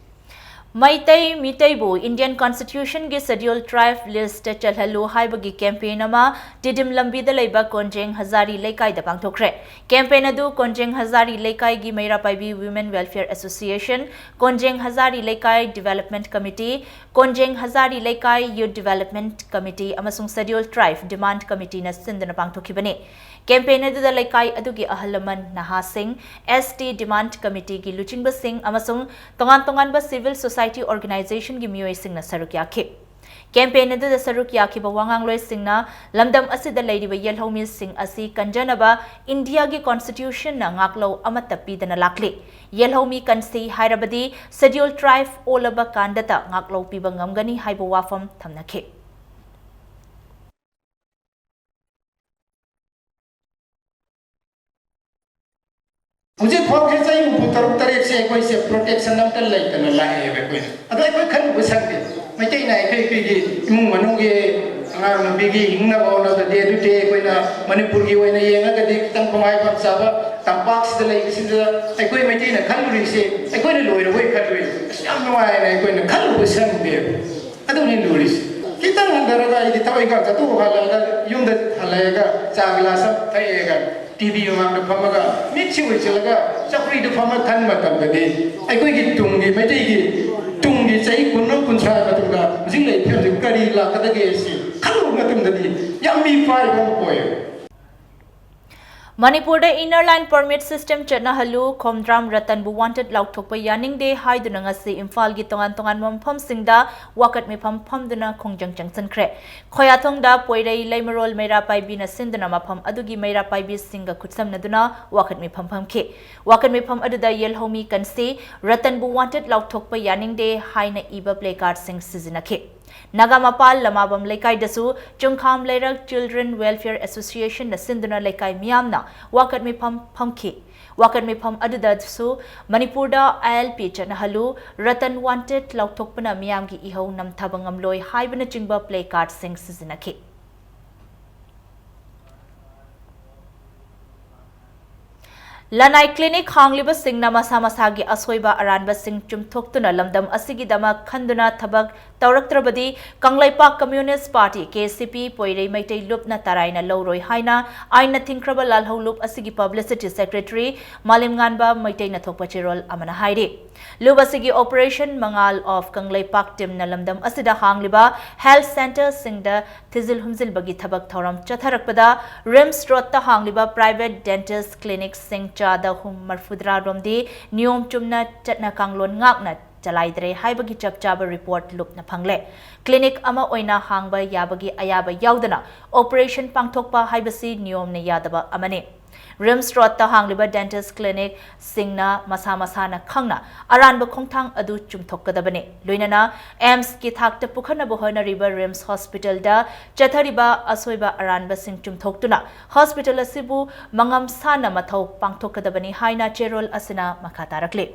Meitei ꯃꯤꯇꯩꯕꯨ Indian Constitution ꯒꯤ Scheduled Tribe list ꯇ ꯆꯜꯍꯜꯂꯨ ꯍꯥꯏꯕꯒꯤ campaign ꯑꯃ ꯇꯤꯗꯤꯝ ꯂꯝꯕꯤꯗ ꯂꯩꯕ ꯀꯣꯟꯖꯦꯡ ꯍꯖꯥꯔꯤ ꯂꯩꯀꯥꯏꯗ ꯄꯥꯡꯊꯣꯛꯈ꯭ꯔꯦ꯫ Campaign ꯑꯗꯨ ꯀꯣꯟꯖꯦꯡ ꯍꯖꯥꯔꯤ ꯂꯩꯀꯥꯏꯒꯤ ꯃꯩꯔꯥ ꯄꯥꯏꯕꯤ Women Welfare Association, ꯀꯣꯟꯖꯦꯡ ꯍꯖꯥꯔꯤ ꯂꯩꯀꯥꯏ Development Committee, ꯀꯣꯟꯖꯦꯡ ꯍꯖꯥꯔꯤ ꯂꯩꯀꯥꯏ Youth Development Committee ꯑꯃꯁꯨꯡ Scheduled Tribe Demand Committee ꯅ ꯁꯤꯟꯗꯨꯅ ꯄꯥꯡꯊꯣꯛꯈꯤꯕꯅꯤ꯫ Campaign ꯑꯗꯨꯗ ꯂꯩꯀꯥꯏ ꯑꯗꯨꯒꯤ ꯑꯍꯜ ꯂꯃꯟ, ꯅꯍꯥꯁꯤꯡ, S T Demand Committee ꯒꯤ ꯂꯨꯆꯤꯡꯕꯁꯤꯡ ꯑꯃꯁꯨꯡ ꯇꯣꯉꯥꯟ ꯇꯣꯉꯥꯟꯕ civil society organization ꯒꯤ ꯃꯤꯑꯣꯏꯁꯤꯡꯅ ꯁꯔꯨꯛ ꯌꯥꯈꯤ꯫ Campaign ꯑꯗꯨꯗ ꯁꯔꯨꯛ ꯌꯥꯈꯤꯕ ꯋꯥꯉꯥꯡꯂꯣꯏꯁꯤꯡꯅ ꯂꯝꯗꯝ ꯑꯁꯤꯗ ꯂꯩꯔꯤꯕ ꯌꯦꯜꯍꯧꯃꯤꯁꯤꯡ ꯑꯁꯤ ꯀꯟꯖꯅꯕ India ꯒꯤ Constitution ꯅ ꯉꯥꯛꯂꯧ ꯑꯃꯠꯇ ꯄꯤꯗꯅ ꯂꯥꯛꯂꯤ꯫ ꯌꯦꯜꯍꯧꯃꯤ ꯀꯟꯁꯤ ꯍꯥꯏꯔꯕꯗꯤ Scheduled Tribe ꯑꯣꯜꯂꯕ ꯀꯥꯟꯗꯇ ꯉꯥꯛꯂꯧ ꯄꯤꯕ ꯉꯝꯒꯅꯤ ꯍꯥꯏꯕ ꯋꯥꯐꯝ ꯊꯝꯅꯈꯤ꯫ ꯍꯧꯖꯤꯛ ꯐꯥꯎꯁꯦ ꯆꯍꯤ ꯍꯨꯝꯐꯨ ꯇꯔꯨꯛ ꯇꯔꯦꯠꯁꯦ ꯑꯩꯈꯣꯏꯁꯦ protection ꯑꯝꯇ ꯂꯩꯇꯅ ꯂꯥꯛꯑꯦꯕ ꯑꯩꯈꯣꯏꯅ꯫ ꯑꯗꯣ ꯑꯩꯈꯣꯏ ꯈꯟꯕ ꯁꯪꯗꯦ꯫ ꯃꯩꯇꯩꯅ ꯑꯩꯈꯣꯏ, ꯑꯩꯈꯣꯏꯒꯤ ꯏꯃꯨꯡ ꯃꯅꯨꯡꯒꯤ ꯑꯉꯥꯡ ꯅꯨꯄꯤꯒꯤ ꯍꯤꯡꯅꯕ ꯍꯣꯠꯅꯕꯗꯤ ꯑꯗꯨꯗꯤ ꯑꯩꯈꯣꯏꯅ ꯃꯅꯤꯄꯨꯔꯒꯤ ꯑꯣꯏꯅ ꯌꯦꯡꯉꯒꯗꯤ ꯈꯤꯇꯪ ꯈꯨꯃꯥꯏ ꯄꯥꯝꯆꯥꯕ ꯇꯝꯄꯥꯛꯁꯤꯗ ꯂꯩꯕꯁꯤꯗ ꯑꯩꯈꯣꯏ ꯃꯩꯇꯩꯅ ꯈꯜꯂꯨꯔꯤꯁꯦ ꯑꯩꯈꯣꯏꯅ ꯂꯣꯏꯔꯕꯣꯏ ꯈꯜꯂꯨꯏ꯫ ꯑꯁ, ꯌꯥꯝ ꯅꯨꯡꯉꯥꯏꯅ ꯑꯩꯈꯣꯏꯅ ꯈꯜꯂꯨꯕ ꯁꯪꯗꯦꯕ꯫ ꯑꯗꯨꯅꯤ ꯂꯨꯔꯤꯁꯦ꯫ ꯈꯤꯇꯪ ꯍꯟꯊꯔꯒ ꯑꯩꯗꯤ ꯊꯕꯛ ꯏꯪꯈꯥꯡ ꯆꯠꯊꯣꯛ ꯍꯜꯂꯛꯑꯒ ꯌꯨꯝꯗ ꯍꯜꯂꯛꯑꯒ ꯆꯥ ꯒꯤꯂꯥꯁ ꯑꯃ ꯊꯛꯑꯦꯒ ꯇꯤꯚꯤ ꯃꯃꯥꯡꯗ ꯐꯝꯃꯒ ꯃꯤꯠꯁꯤ ꯎꯏꯁꯤꯜꯂꯒ ꯆꯧꯀ꯭ꯔꯤꯗ ꯐꯝꯃ ꯈꯟ ꯃꯇꯝꯗꯗꯤ ꯑꯩꯈꯣꯏꯒꯤ ꯇꯨꯡꯒꯤ ꯃꯩꯇꯩꯒꯤ ꯇꯨꯡꯒꯤ ꯆꯍꯤ ꯀꯨꯟ ꯀꯨꯟꯊ꯭ꯔꯥ ꯃꯇꯨꯡꯗ ꯍꯧꯖꯤꯛ ꯂꯩꯔꯤꯕ ꯐꯤꯕꯝꯁꯤ ꯀꯔꯤ ꯂꯥꯛꯀꯗꯒꯦ ꯁꯤ ꯈꯜꯂꯨꯕ ꯃꯇꯝꯗꯗꯤ ꯌꯥꯝ ꯃꯤꯄꯥꯏꯕ ꯑꯃ ꯑꯣꯏꯌꯦ꯫ ꯃꯅꯤꯄꯨꯔꯗ Inner Line Permit System ꯆꯠꯅꯍꯜꯂꯨ, Khomdram ꯔꯇꯟꯕꯨ wanted ꯂꯥꯎꯊꯣꯛꯄ ꯌꯥꯅꯤꯡꯗꯦ ꯍꯥꯏꯗꯨꯅ ꯉꯁꯤ ꯏꯝꯐꯥꯜꯒꯤ ꯇꯣꯉꯥꯟ ꯇꯣꯉꯥꯟꯕ ꯃꯐꯝꯁꯤꯡꯗ ꯋꯥꯀꯠ ꯃꯤꯐꯝ ꯐꯝꯗꯨꯅ ꯈꯣꯡꯖꯪ ꯆꯪꯁꯤꯟꯈ꯭ꯔꯦ꯫ ꯈꯣꯌꯥꯊꯣꯡꯗ ꯄꯣꯏꯔꯩ ꯂꯩꯃꯔꯣꯜ ꯃꯩꯔꯥ ꯄꯥꯏꯕꯤꯅ ꯁꯤꯟꯗꯨꯅ ꯃꯐꯝ ꯑꯗꯨꯒꯤ ꯃꯩꯔꯥ ꯄꯥꯏꯕꯤꯁꯤꯡꯒ ꯈꯨꯠꯁꯝꯅꯗꯨꯅ ꯋꯥꯀꯠ ꯃꯤꯐꯝ ꯐꯝꯈꯤ꯫ ꯋꯥꯀꯠ ꯃꯤꯐꯝ ꯑꯗꯨꯗ ꯌꯦꯜꯍꯧꯃꯤ ꯀꯟꯁꯤ ꯔꯇꯟꯕꯨ wanted ꯂꯥꯎꯊꯣꯛꯄ ꯌꯥꯅꯤꯡꯗꯦ ꯍꯥꯏꯅ ꯏꯕ placardꯁꯤꯡ ꯁꯤꯖꯤꯟꯅꯈꯤ꯫ ꯅꯥꯒꯥꯃꯄꯥꯜ ꯂꯃꯥꯕꯝ ꯂꯩꯀꯥꯏꯗꯁꯨ ꯆꯨꯡꯈꯥꯝ ꯂꯩꯔꯛ Children Welfare Associationꯅ ꯁꯤꯟꯗꯨꯅ ꯂꯩꯀꯥꯏ ꯃꯤꯌꯥꯝꯅ ꯋꯥꯀꯠ ꯃꯤꯐꯝ ꯐꯝꯈꯤ꯫ ꯋꯥꯀꯠ ꯃꯤꯐꯝ ꯑꯗꯨꯗꯁꯨ ꯃꯅꯤꯄꯨꯔꯗ ILP ꯆꯠꯅꯍꯜꯂꯨ, ꯔꯇꯟ wanted ꯂꯥꯎꯊꯣꯛꯄꯅ ꯃꯤꯌꯥꯝꯒꯤ ꯏꯍꯧ ꯅꯝꯊꯕ ꯉꯝꯂꯣꯏ ꯍꯥꯏꯕꯅꯆꯤꯡꯕ placardꯁꯤꯡ ꯁꯤꯖꯤꯟꯅꯈꯤ꯫ ꯂꯅꯥꯏ ꯀ꯭ꯂꯤꯅꯤꯛ ꯍꯥꯡꯂꯤꯕꯁꯤꯡꯅ ꯃꯁꯥ ꯃꯁꯥꯒꯤ ꯑꯁꯣꯏꯕ ꯑꯔꯥꯟꯕꯁꯤꯡ ꯆꯨꯝꯊꯣꯛꯇꯨꯅ ꯂꯝꯗꯝ ꯑꯁꯤꯒꯤꯗꯃꯛ ꯈꯟꯗꯨꯅ ꯊꯕꯛ ꯇꯧꯔꯛꯇ꯭ꯔꯕꯗꯤ ꯀꯪꯂꯩꯄꯥꯛ ꯀꯝꯌꯨꯅꯤꯁ꯭ꯠ ꯄꯥꯔꯇꯤ, ꯀꯦ ꯁꯤ ꯄꯤ, ꯄꯣꯏꯔꯩ ꯃꯩꯇꯩ ꯂꯨꯞꯅ ꯇꯔꯥꯏꯅ ꯂꯧꯔꯣꯏ ꯍꯥꯏꯅ ꯑꯥꯏꯟꯅ ꯊꯤꯡꯈ꯭ꯔꯕ ꯂꯥꯜꯍꯧ ꯂꯨꯞ ꯑꯁꯤꯒꯤ ꯄꯕ꯭ꯂꯤꯁꯤꯇꯤ ꯁꯦꯀ꯭ꯔꯦꯇꯔꯤ ꯃꯥꯂꯦꯝꯉꯥꯟꯕ ꯃꯩꯇꯩꯅ ꯊꯣꯛꯄ ꯆꯦꯔꯣꯜ ꯑꯃꯅ ꯍꯥꯏꯔꯤ꯫ ꯂꯨꯞ ꯑꯁꯤꯒꯤ ꯑꯣꯄꯔꯦꯁꯟ ꯃꯉꯥꯜ ꯑꯣꯐ ꯀꯪꯂꯩꯄꯥꯛ ꯇꯤꯝꯅ ꯂꯝꯗꯝ ꯑꯁꯤꯗ ꯍꯥꯡꯂꯤꯕ ꯍꯦꯜꯊ ꯁꯦꯟꯇꯔꯁꯤꯡꯗ ꯊꯤꯖꯤꯜ ꯍꯨꯝꯖꯤꯜꯕꯒꯤ ꯊꯕꯛ ꯊꯧꯔꯝ ꯆꯠꯊꯔꯛꯄꯗ ꯔꯤꯝꯁ ꯔꯣꯗꯇ ꯍꯥꯡꯂꯤꯕ ꯄ꯭ꯔꯥꯏꯚꯦꯠ ꯗꯦꯟꯇꯤꯁ꯭ꯠ ꯀ꯭ꯂꯤꯅꯤꯛꯁꯤꯡ ꯆꯥꯗ ꯍꯨꯝ ꯃꯔꯐꯨꯇꯔꯥ ꯔꯣꯝꯗꯤ ꯅꯤꯌꯣꯝ ꯆꯨꯝꯅ ꯆꯠꯅ ꯀꯥꯡꯂꯣꯟ ꯉꯥꯛꯅ ꯆꯂꯥꯏꯗ꯭ꯔꯦ ꯍꯥꯏꯕꯒꯤ ꯆꯞ ꯆꯥꯕ ꯔꯤꯄꯣꯔꯠ ꯂꯨꯞꯅ ꯐꯪꯂꯦ꯫ ꯀ꯭ꯂꯤꯅꯤꯛ ꯑꯃ ꯑꯣꯏꯅ ꯍꯥꯡꯕ ꯌꯥꯕꯒꯤ ꯑꯌꯥꯕ ꯌꯥꯎꯗꯅ ꯑꯣꯄꯔꯦꯁꯟ ꯄꯥꯡꯊꯣꯛꯄ ꯍꯥꯏꯕꯁꯤ ꯅꯤꯌꯣꯝꯅ ꯌꯥꯗꯕ ꯑꯃꯅꯤ꯫ ꯔꯤꯝꯁ ꯔꯣꯗꯇ ꯍꯥꯡꯂꯤꯕ ꯗꯦꯟꯇꯤꯁ꯭ꯠ ꯀ꯭ꯂꯤꯅꯤꯛꯁꯤꯡꯅ ꯃꯁꯥ ꯃꯁꯥꯅ ꯈꯪꯅ ꯑꯔꯥꯟꯕ ꯈꯣꯡꯊꯥꯡ ꯑꯗꯨ ꯆꯨꯝꯊꯣꯛꯀꯗꯕꯅꯤ꯫ ꯂꯣꯏꯅꯅ ꯑꯦꯝꯁꯀꯤ ꯊꯥꯛꯇ ꯄꯨꯈꯠꯅꯕ ꯍꯣꯠꯅꯔꯤꯕ ꯔꯤꯝꯁ ꯍꯣꯁꯄꯤꯇꯥꯜꯗ ꯆꯠꯊꯔꯤꯕ ꯑꯁꯣꯏꯕ ꯑꯔꯥꯟꯕꯁꯤꯡ ꯆꯨꯝꯊꯣꯛꯇꯨꯅ ꯍꯣꯁꯄꯤꯇꯥꯜ ꯑꯁꯤꯕꯨ ꯃꯉꯝ ꯁꯥꯅ ꯃꯊꯧ ꯄꯥꯡꯊꯣꯛꯀꯗꯕꯅꯤ ꯍꯥꯏꯅ ꯆꯦꯔꯣꯜ ꯑꯁꯤꯅ ꯃꯈꯥ ꯇꯥꯔꯛꯂꯤ꯫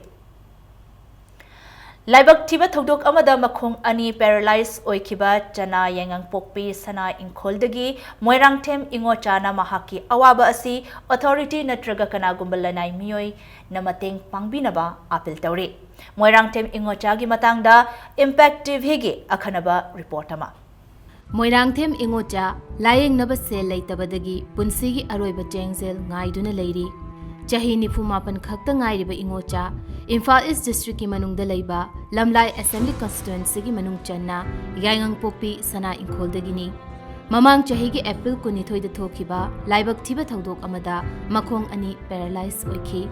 ꯂꯥꯏꯕꯛ ꯊꯤꯕ ꯊꯧꯗꯣꯛ ꯑꯃꯗ ꯃꯈꯣꯡ ꯑꯅꯤ ꯄꯦꯔꯥꯂꯥꯏꯖ ꯑꯣꯏꯈꯤꯕ ꯆꯅꯥ ꯌꯥꯏꯉꯪꯄꯣꯛꯄꯤ ꯁꯅꯥ ꯏꯪꯈꯣꯜꯗꯒꯤ ꯃꯣꯏꯔꯥꯡꯊꯦꯝ ꯏꯉꯣꯆꯥꯅ ꯃꯍꯥꯛꯀꯤ ꯑꯋꯥꯕ ꯑꯁꯤ ꯑꯣꯊꯣꯔꯤꯇꯤ ꯅꯠꯇ꯭ꯔꯒ ꯀꯅꯥꯒꯨꯝꯕ ꯂꯅꯥꯏ ꯃꯤꯑꯣꯏꯅ ꯃꯇꯦꯡ ꯄꯥꯡꯕꯤꯅꯕ ꯑꯥꯄꯤꯜ ꯇꯧꯔꯤ꯫ ꯃꯣꯏꯔꯥꯡꯊꯦꯝ ꯏꯉꯣꯆꯥꯒꯤ ꯃꯇꯥꯡꯗ ꯏꯝꯄꯦꯛ ꯇꯤꯚꯤꯒꯤ ꯑꯈꯟꯅꯕ ꯔꯤꯄꯣꯔꯠ ꯑꯃ꯫ ꯃꯣꯏꯔꯥꯡꯊꯦꯝ ꯏꯉꯣꯆꯥ ꯂꯥꯌꯦꯡꯅꯕ ꯁꯦꯜ ꯂꯩꯇꯕꯗꯒꯤ ꯄꯨꯟꯁꯤꯒꯤ ꯑꯔꯣꯏꯕ ꯆꯦꯡꯖꯦꯜ ꯉꯥꯏꯗꯨꯅ ꯂꯩꯔꯤ꯫ ꯆꯍꯤ ꯅꯤꯐꯨ ꯃꯥꯄꯟ ꯈꯛꯇ ꯉꯥꯏꯔꯤꯕ ꯏꯉꯣꯆꯥ ꯏꯝꯐꯥꯜ ꯏꯁ꯭ꯠ ꯗꯤꯁ꯭ꯠꯔꯤꯛꯀꯤ ꯃꯅꯨꯡꯗ ꯂꯩꯕ ꯂꯝꯂꯥꯏ ꯑꯦꯁꯦꯝꯕ꯭ꯂꯤ ꯀꯟꯁꯇꯤꯇ꯭ꯋꯦꯟꯁꯤꯒꯤ ꯃꯅꯨꯡ ꯆꯟꯅ ꯌꯥꯏꯉꯪꯄꯣꯛꯄꯤ ꯁꯅꯥ ꯏꯪꯈꯣꯜꯗꯒꯤꯅꯤ꯫ ꯃꯃꯥꯡ ꯆꯍꯤꯒꯤ ꯑꯦꯄ꯭ꯔꯤꯜ ꯀꯨꯟꯅꯤꯊꯣꯏꯗ ꯊꯣꯛꯈꯤꯕ ꯂꯥꯏꯕꯛ ꯊꯤꯕ ꯊꯧꯗꯣꯛ ꯑꯃꯗ ꯃꯈꯣꯡ ꯑꯅꯤ ꯄꯦꯔꯥꯂꯥꯏꯖ ꯑꯣꯏꯈꯤ꯫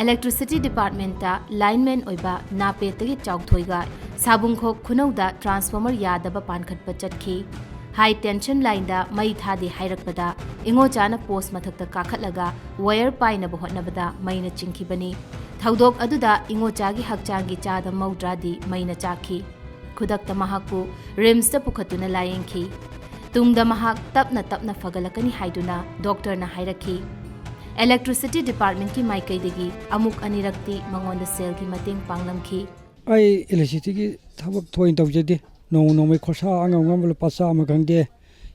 ꯏꯂꯦꯛꯇ꯭ꯔꯤꯁꯤꯇꯤ ꯗꯤꯄꯥꯔꯠꯃꯦꯟꯠꯇ ꯂꯥꯏꯟꯃꯦꯟ ꯑꯣꯏꯕ ꯅꯥꯄꯦꯠꯇꯒꯤ ꯆꯥꯎꯊꯣꯏꯒ ꯁꯥꯕꯨꯡꯈꯣꯛ ꯈꯨꯅꯧꯗ ꯇ꯭ꯔꯥꯟꯁꯐꯣꯔꯃꯔ ꯌꯥꯗꯕ ꯄꯥꯟꯈꯠꯄ ꯆꯠꯈꯤ꯫ ꯍꯥꯏ ꯇꯦꯟꯁꯟ ꯂꯥꯏꯟꯗ ꯃꯩ ꯊꯥꯗꯦ ꯍꯥꯏꯔꯛꯄꯗ ꯏꯉꯣꯆꯥꯅ ꯄꯣꯁ ꯃꯊꯛꯇ ꯀꯥꯈꯠꯂꯒ ꯋꯥꯌꯔ ꯄꯥꯏꯅꯕ ꯍꯣꯠꯅꯕꯗ ꯃꯩꯅ ꯆꯤꯡꯈꯤꯕꯅꯤ꯫ ꯊꯧꯗꯣꯛ ꯑꯗꯨꯗ ꯏꯉꯣꯆꯥꯒꯤ ꯍꯛꯆꯥꯡꯒꯤ ꯆꯥꯗ ꯃꯧꯗ꯭ꯔꯥꯗꯤ ꯃꯩꯅ ꯆꯥꯛꯈꯤ꯫ ꯈꯨꯗꯛꯇ ꯃꯍꯥꯛꯄꯨ ꯔꯤꯝꯁꯇ ꯄꯨꯈꯠꯇꯨꯅ ꯂꯥꯌꯦꯡꯈꯤ꯫ ꯇꯨꯡꯗ ꯃꯍꯥꯛ ꯇꯞꯅ ꯇꯞꯅ ꯐꯒꯠꯂꯛꯀꯅꯤ ꯍꯥꯏꯗꯨꯅ ꯗꯣꯛꯇꯔꯅ ꯍꯥꯏꯔꯛꯈꯤ꯫ ꯏꯂꯦꯛꯇ꯭ꯔꯤꯁꯤꯇꯤ ꯗꯤꯄꯥꯔꯠꯃꯦꯟꯠꯀꯤ ꯃꯥꯏꯀꯩꯗꯒꯤ ꯑꯃꯨꯛ ꯑꯅꯤꯔꯛꯇꯤ ꯃꯉꯣꯟꯗ ꯁꯦꯜꯒꯤ ꯃꯇꯦꯡ ꯄꯥꯡꯂꯝꯈꯤ꯫ ꯑꯩ ꯏꯂꯦꯛꯇ꯭ꯔꯤꯁꯤꯇꯤꯒꯤ ꯊꯕꯛ ꯊꯣꯏꯅ ꯇꯧꯖꯗꯦ꯫ ꯅꯣꯡꯃ ꯅꯣꯡꯃꯒꯤ ꯈꯣꯔꯁꯥ ꯑꯉꯝ ꯑꯉꯝꯕ ꯂꯨꯄꯥ ꯆꯥꯝꯃ ꯈꯪꯗꯦ,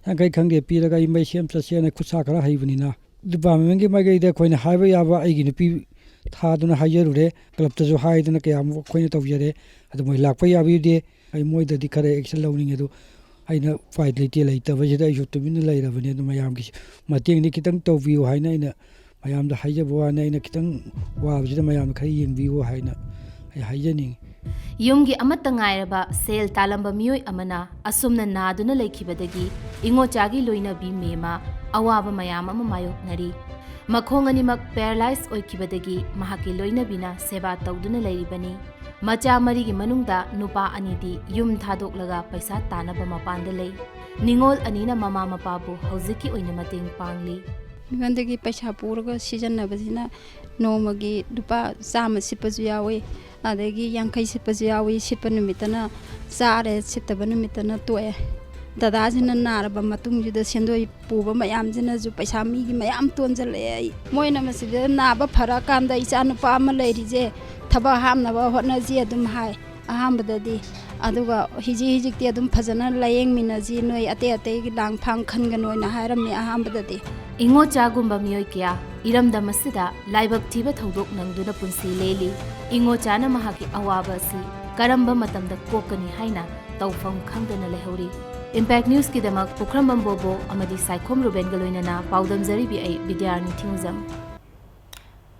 ꯌꯥꯡꯈꯩ ꯈꯪꯗꯦ ꯄꯤꯔꯒ ꯑꯩ ꯃꯩ ꯁꯦꯝ ꯆꯠꯁꯦꯅ ꯈꯨꯠꯁꯥ ꯈꯔ ꯍꯩꯕꯅꯤꯅ꯫ ꯗꯤꯄꯥꯔꯠꯃꯦꯟꯒꯤ ꯃꯥꯏꯀꯩꯗ ꯑꯩꯈꯣꯏꯅ ꯍꯥꯏꯕ ꯌꯥꯕ ꯑꯩꯒꯤ ꯅꯨꯄꯤ ꯊꯥꯗꯨꯅ ꯍꯥꯏꯖꯔꯨꯔꯦ, ꯀ꯭ꯂꯕꯇꯁꯨ ꯍꯥꯏꯗꯅ ꯀꯌꯥꯃꯨꯛ ꯑꯩꯈꯣꯏꯅ ꯇꯧꯖꯔꯦ꯫ ꯑꯗꯨ ꯃꯣꯏ ꯂꯥꯛꯄ ꯌꯥꯕꯤꯗꯦ꯫ ꯑꯩ ꯃꯣꯏꯗꯗꯤ ꯈꯔ action ꯂꯧꯅꯤꯡꯉꯦ, ꯑꯗꯨ ꯑꯩꯅ ꯎꯄꯥꯏ ꯂꯩꯇꯦ, ꯂꯩꯇꯕꯁꯤꯗ ꯑꯩꯁꯨ ꯇꯨꯃꯤꯟꯅ ꯂꯩꯔꯕꯅꯤ꯫ ꯑꯗꯨ ꯃꯌꯥꯝꯒꯤ ꯃꯇꯦꯡꯗꯤ ꯈꯤꯇꯪ ꯇꯧꯕꯤꯌꯨ ꯍꯥꯏꯅ ꯑꯩꯅ ꯃꯌꯥꯝꯗ ꯍꯥꯏꯖꯕ ꯋꯥꯅꯤ꯫ ꯑꯩꯅ ꯈꯤꯇꯪ ꯋꯥꯕꯁꯤꯗ ꯃꯌꯥꯝꯅ ꯈꯔ ꯌꯦꯡꯕꯤꯌꯨ ꯍꯥꯏꯅ ꯑꯩ ꯍꯥꯏꯖꯅꯤꯡꯉꯤ꯫ ꯌꯨꯝꯒꯤ ꯑꯃꯠꯇ ꯉꯥꯏꯔꯕ ꯁꯦꯜ ꯇꯥꯜꯂꯝꯕ ꯃꯤꯑꯣꯏ ꯑꯃꯅ ꯑꯁꯨꯝꯅ ꯅꯥꯗꯨꯅ ꯂꯩꯈꯤꯕꯗꯒꯤ ꯏꯉꯣꯆꯥꯒꯤ ꯂꯣꯏꯅꯕꯤ ꯃꯦꯃꯥ ꯑꯋꯥꯕ ꯃꯌꯥꯝ ꯑꯃ ꯃꯥꯌꯣꯛꯅꯔꯤ꯫ ꯃꯈꯣꯡ ꯑꯅꯤꯃꯛ paralyze ꯑꯣꯏꯈꯤꯕꯗꯒꯤ ꯃꯍꯥꯛꯀꯤ ꯂꯣꯏꯅꯕꯤꯅ ꯁꯦꯕꯥ ꯇꯧꯗꯨꯅ ꯂꯩꯔꯤꯕꯅꯤ꯫ ꯃꯆꯥ ꯃꯔꯤꯒꯤ ꯃꯅꯨꯡꯗ ꯅꯨꯄꯥ ꯑꯅꯤꯗꯤ ꯌꯨꯝ ꯊꯥꯗꯣꯛꯂꯒ ꯄꯩꯁꯥ ꯇꯥꯅꯕ ꯃꯄꯥꯟꯗ ꯂꯩ꯫ ꯅꯤꯉꯣꯜ ꯑꯅꯤꯅ ꯃꯃꯥ ꯃꯄꯥꯕꯨ ꯍꯧꯖꯤꯛꯀꯤ ꯑꯣꯏꯅ ꯃꯇꯦꯡ ꯄꯥꯡꯂꯤ꯫ ꯃꯤꯉꯣꯟꯗꯒꯤ ꯄꯩꯁꯥ ꯄꯨꯔꯒ ꯁꯤꯖꯤꯟꯅꯕꯁꯤꯅ ꯅꯣꯡꯃꯒꯤ ꯂꯨꯄꯥ ꯆꯥꯝꯃ ꯁꯤꯠꯄꯁꯨ ꯌꯥꯎꯏ, ꯑꯗꯒꯤ ꯌꯥꯡꯈꯩ ꯁꯤꯠꯄꯁꯨ ꯌꯥꯎꯏ꯫ ꯁꯤꯠꯄ ꯅꯨꯃꯤꯠꯇꯅ ꯆꯥꯔꯦ, ꯁꯤꯠꯇꯕ ꯅꯨꯃꯤꯠꯇꯅ ꯇꯣꯛꯑꯦ꯫ ꯗꯗꯥꯁꯤꯅ ꯅꯥꯔꯕ ꯃꯇꯨꯡꯁꯤꯗ ꯁꯦꯟꯗꯣꯏ ꯄꯨꯕ ꯃꯌꯥꯝꯁꯤꯅꯁꯨ ꯄꯩꯁꯥ ꯃꯤꯒꯤ ꯃꯌꯥꯝ ꯇꯣꯟꯁꯤꯜꯂꯛꯑꯦ꯫ ꯑꯩ ꯃꯣꯏꯅ ꯃꯁꯤꯗ ꯅꯥꯕ ꯐꯔꯀꯥꯟꯗ ꯏꯆꯥ ꯅꯨꯄꯥ ꯑꯃ ꯂꯩꯔꯤꯁꯦ ꯊꯕꯛ ꯍꯥꯞꯅꯕ ꯍꯣꯠꯅꯁꯤ ꯑꯗꯨꯝ ꯍꯥꯏ ꯑꯍꯥꯟꯕꯗꯗꯤ꯫ ꯑꯗꯨꯒ ꯍꯧꯖꯤꯛ ꯍꯧꯖꯤꯛꯇꯤ ꯑꯗꯨꯝ ꯐꯖꯅ ꯂꯥꯌꯦꯡꯃꯤꯟꯅꯁꯤ, ꯅꯣꯏ ꯑꯇꯩ ꯑꯇꯩꯒꯤ ꯂꯥꯡ ꯐꯥꯡ ꯈꯟꯒꯅꯣꯅ ꯍꯥꯏꯔꯝꯃꯤ ꯑꯍꯥꯟꯕꯗꯗꯤ꯫ ꯏꯉꯣꯆꯥꯒꯨꯝꯕ ꯃꯤꯑꯣꯏ ꯀꯌꯥ ꯏꯔꯝꯗꯝ ꯑꯁꯤꯗ ꯂꯥꯏꯕꯛ ꯊꯤꯕ ꯊꯧꯗꯣꯛ ꯅꯪꯗꯨꯅ ꯄꯨꯟꯁꯤ ꯂꯦꯜꯂꯤ꯫ ꯏꯉꯣꯆꯥꯅ ꯃꯍꯥꯛꯀꯤ ꯑꯋꯥꯕ ꯑꯁꯤ ꯀꯔꯝꯕ ꯃꯇꯝꯗ ꯀꯣꯛꯀꯅꯤ ꯍꯥꯏꯅ ꯇꯧꯐꯝ ꯈꯪꯗꯅ ꯂꯩꯍꯧꯔꯤ꯫ Impact Newsꯀꯤꯗꯃꯛ ꯄꯨꯈ꯭ꯔꯝꯕꯝ ꯕꯣꯕꯣ ꯑꯃꯗꯤ ꯁꯥꯏꯈꯣꯝ ꯔꯨꯕꯦꯟꯒ ꯂꯣꯏꯅꯅ ꯄꯥꯎꯗꯝꯖꯔꯤꯕꯤ ꯑꯩ ꯕꯤꯗ꯭ꯌꯥꯔꯥꯅꯤ ꯊꯤꯉꯨꯖꯝ꯫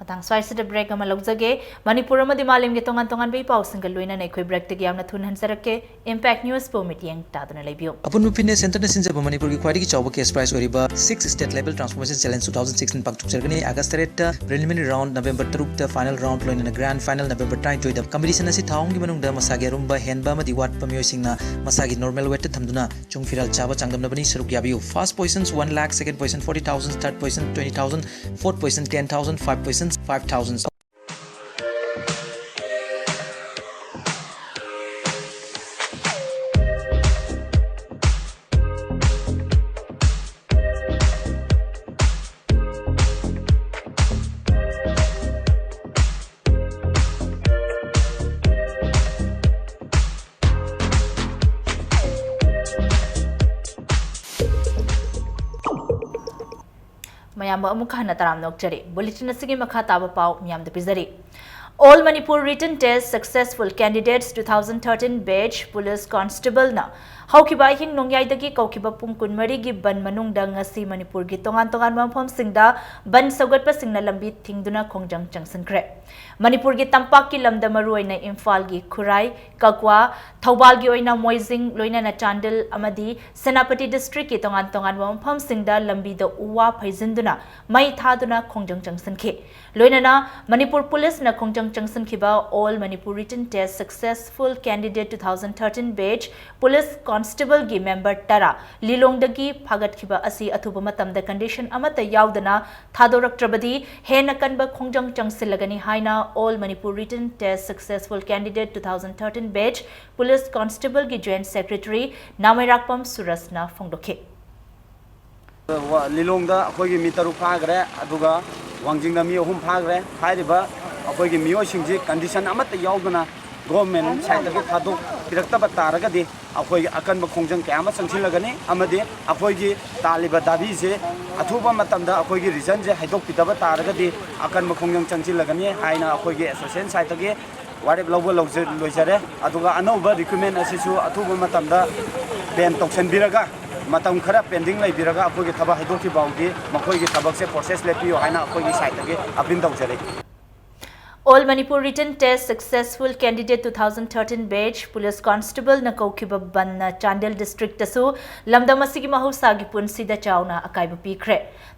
ꯃꯇꯥꯡ ꯁ꯭ꯋꯥꯏꯁꯤꯗ break ꯑꯃ ꯂꯧꯖꯒꯦ꯫ ꯃꯅꯤꯄꯨꯔ ꯑꯃꯗꯤ ꯃꯥꯂꯦꯝꯒꯤ ꯇꯣꯉꯥꯟ ꯇꯣꯉꯥꯟꯕ ꯏ ꯄꯥꯎꯁꯤꯡꯒ ꯂꯣꯏꯅꯅ ꯑꯩꯈꯣꯏ breakꯇꯒꯤ ꯌꯥꯝꯅ ꯊꯨꯅ ꯍꯟꯖꯔꯛꯀꯦ꯫ Impact Newsꯄꯨ ꯃꯤꯠꯌꯦꯡ ꯇꯥꯗꯨꯅ ꯂꯩꯕꯤꯌꯨ꯫ ꯑꯄꯨꯟꯕ fitness centreꯅ ꯁꯤꯟꯖꯕ ꯃꯅꯤꯄꯨꯔꯒꯤ ꯈ꯭ꯋꯥꯏꯗꯒꯤ ꯆꯥꯎꯕ cash prize ꯑꯣꯏꯔꯤꯕ Six State Level Transformation Challenge two thousand sixteen ꯄꯥꯡꯊꯣꯛꯆꯔꯒꯅꯤ꯫ August ꯇꯔꯦꯠꯇ preliminary round, November ꯇꯔꯨꯛꯇ final round, ꯂꯣꯏꯅꯅ grand final November ꯇꯔꯥꯅꯤꯊꯣꯏꯗ꯫ Competition ꯑꯁꯤ ꯊꯥ ꯑꯍꯨꯝꯒꯤ ꯃꯅꯨꯡꯗ ꯃꯁꯥꯒꯤ ꯑꯔꯨꯝꯕ ꯍꯦꯟꯕ ꯑꯃꯗꯤ ꯋꯥꯠꯄ ꯃꯤꯑꯣꯏꯁꯤꯡꯅ ꯃꯁꯥꯒꯤ normal weightꯇ ꯊꯝꯗꯨꯅ ꯆꯨꯡ ꯐꯤꯔꯥꯜ ꯆꯥꯕ ꯆꯥꯡꯗꯝꯅꯕꯅꯤ꯫ ꯁꯔꯨꯛ ꯌꯥꯕꯤꯌꯨ꯫ First position one lakh, second position forty thousand, third position twenty thousand, fourth position ten thousand, five position five thousand꯫ ꯑꯌꯥꯝꯕ ꯑꯃꯨꯛ ꯍꯟꯅ ꯇꯔꯥꯝꯅ ꯑꯣꯛꯆꯔꯤ꯫ Bulletin ꯑꯁꯤꯒꯤ ꯃꯈꯥ ꯇꯥꯕ ꯄꯥꯎ ꯃꯤꯌꯥꯝꯗ ꯄꯤꯖꯔꯤ꯫ All Manipur Written Test Successful Candidates two thousand thirteen Batch Police Constable ꯅ ꯍꯧꯈꯤꯕ ꯑꯍꯤꯡ ꯅꯣꯡꯌꯥꯏꯗꯒꯤ ꯀꯧꯈꯤꯕ ꯄꯨꯡ ꯀꯨꯟꯃꯔꯤꯒꯤ ꯕꯟ ꯃꯅꯨꯡꯗ ꯉꯁꯤ ꯃꯅꯤꯄꯨꯔꯒꯤ ꯇꯣꯉꯥꯟ ꯇꯣꯉꯥꯟꯕ ꯃꯐꯝꯁꯤꯡꯗ ꯕꯟ ꯁꯧꯒꯠꯄꯁꯤꯡꯅ ꯂꯝꯕꯤ ꯊꯤꯡꯗꯨꯅ ꯈꯣꯡꯖꯪ ꯆꯪꯁꯤꯟꯈ꯭ꯔꯦ꯫ ꯃꯅꯤꯄꯨꯔꯒꯤ ꯇꯝꯄꯥꯛꯀꯤ ꯂꯝꯗ ꯃꯔꯨꯑꯣꯏꯅ ꯏꯝꯐꯥꯜꯒꯤ ꯈꯨꯔꯥꯏ, ꯀꯛꯋꯥ, ꯊꯧꯕꯥꯜꯒꯤ ꯑꯣꯏꯅ ꯃꯣꯏꯖꯤꯡ, ꯂꯣꯏꯅꯅ ꯆꯥꯟꯗꯦꯜ ꯑꯃꯗꯤ ꯁꯦꯅꯥꯄꯇꯤ district ꯀꯤ ꯇꯣꯉꯥꯟ ꯇꯣꯉꯥꯟꯕ ꯃꯐꯝꯁꯤꯡꯗ ꯂꯝꯕꯤꯗ ꯎ ꯋꯥ ꯐꯩꯖꯤꯟꯗꯨꯅ ꯃꯩ ꯊꯥꯗꯨꯅ ꯈꯣꯡꯖꯪ ꯆꯪꯁꯤꯟꯈꯤ꯫ ꯂꯣꯏꯅꯅ ꯃꯅꯤꯄꯨꯔ ꯄꯨꯂꯤꯁꯅ ꯈꯣꯡꯖꯪ ꯆꯪꯁꯤꯟꯈꯤꯕ All Manipur Written Test Successful Candidate two thousand thirteen Batch Police Constable ꯒꯤ member ꯇꯔꯥ ꯂꯤꯂꯣꯡꯗꯒꯤ ꯐꯥꯒꯠꯈꯤꯕ ꯑꯁꯤ ꯑꯊꯨꯕ ꯃꯇꯝꯗ condition ꯑꯃꯠꯇ ꯌꯥꯎꯗꯅ ꯊꯥꯗꯣꯔꯛꯇ꯭ꯔꯕꯗꯤ ꯍꯦꯟꯅ ꯀꯟꯕ ꯈꯣꯡꯖꯪ ꯆꯪꯁꯤꯜꯂꯒꯅꯤ ꯍꯥꯏꯅ All Manipur Written Test Successful Candidate two thousand thirteen Batch Police Constable ꯒꯤ Joint Secretary ꯅꯥꯃꯩꯔꯥꯛꯄꯝ ꯁꯨꯔꯖꯅ ꯐꯣꯡꯗꯣꯛꯈꯤ꯫ ꯋꯥ-, ꯂꯤꯂꯣꯡꯗ ꯑꯩꯈꯣꯏꯒꯤ ꯃꯤ ꯇꯔꯨꯛ ꯐꯥꯈ꯭ꯔꯦ, ꯑꯗꯨꯒ ꯋꯥꯡꯖꯤꯡꯗ ꯃꯤ ꯑꯍꯨꯝ ꯐꯥꯈ꯭ꯔꯦ꯫ ꯍꯥꯏꯔꯤꯕ ꯑꯩꯈꯣꯏꯒꯤ ꯃꯤꯑꯣꯏꯁꯤꯡꯁꯤ condition ꯑꯃꯠꯇ ꯌꯥꯎꯗꯅ government side ꯇꯒꯤ ꯊꯥꯗꯣꯛꯄꯤꯔꯛꯇꯕ ꯇꯥꯔꯒꯗꯤ ꯑꯩꯈꯣꯏꯒꯤ ꯑꯀꯟꯕ ꯈꯣꯡꯖꯪ ꯀꯌꯥ ꯑꯃ ꯆꯪꯁꯤꯜꯂꯒꯅꯤ, ꯑꯃꯗꯤ ꯑꯩꯈꯣꯏꯒꯤ ꯇꯥꯜꯂꯤꯕ ꯗꯥꯕꯤꯁꯦ ꯑꯊꯨꯕ ꯃꯇꯝꯗ ꯑꯩꯈꯣꯏꯒꯤ reason ꯁꯦ ꯍꯥꯏꯗꯣꯛꯄꯤꯗꯕ ꯇꯥꯔꯒꯗꯤ ꯑꯀꯟꯕ ꯈꯣꯡꯖꯪ ꯆꯪꯁꯤꯜꯂꯒꯅꯤ ꯍꯥꯏꯅ ꯑꯩꯈꯣꯏꯒꯤ association side ꯇꯒꯤ ꯋꯥꯔꯦꯞ ꯂꯧꯕ ꯂꯧꯖ-, ꯂꯣꯏꯖꯔꯦ꯫ ꯑꯗꯨꯒ ꯑꯅꯧꯕ recruitment ꯑꯁꯤꯁꯨ ꯑꯊꯨꯕ ꯃꯇꯝꯗ ban ꯇꯧꯁꯤꯟꯕꯤꯔꯒ, ꯃꯇꯝ ꯈꯔ pending ꯂꯩꯕꯤꯔꯒ ꯑꯩꯈꯣꯏꯒꯤ ꯊꯕꯛ ꯍꯥꯏꯗꯣꯛꯇ꯭ꯔꯤ ꯐꯥꯎꯗꯤ ꯃꯈꯣꯏꯒꯤ ꯊꯕꯛꯁꯦ process ꯂꯦꯞꯄꯤꯌꯨ ꯍꯥꯏꯅ ꯑꯩꯈꯣꯏꯒꯤ side ꯇꯒꯤ appeal ꯇꯧꯖꯔꯤ꯫ All Manipur Written Test Successful Candidate two thousand thirteen Batch Police Constable ꯅ ꯀꯧꯈꯤꯕ ꯕꯟꯅ ꯆꯥꯟꯗꯦꯜ district ꯇꯁꯨ ꯂꯝꯗꯝ ꯑꯁꯤꯒꯤ ꯃꯍꯧꯁꯥꯒꯤ ꯄꯨꯟꯁꯤꯗ ꯆꯥꯎꯅ ꯑꯀꯥꯏꯕ ꯄꯤꯈ꯭ꯔꯦ꯫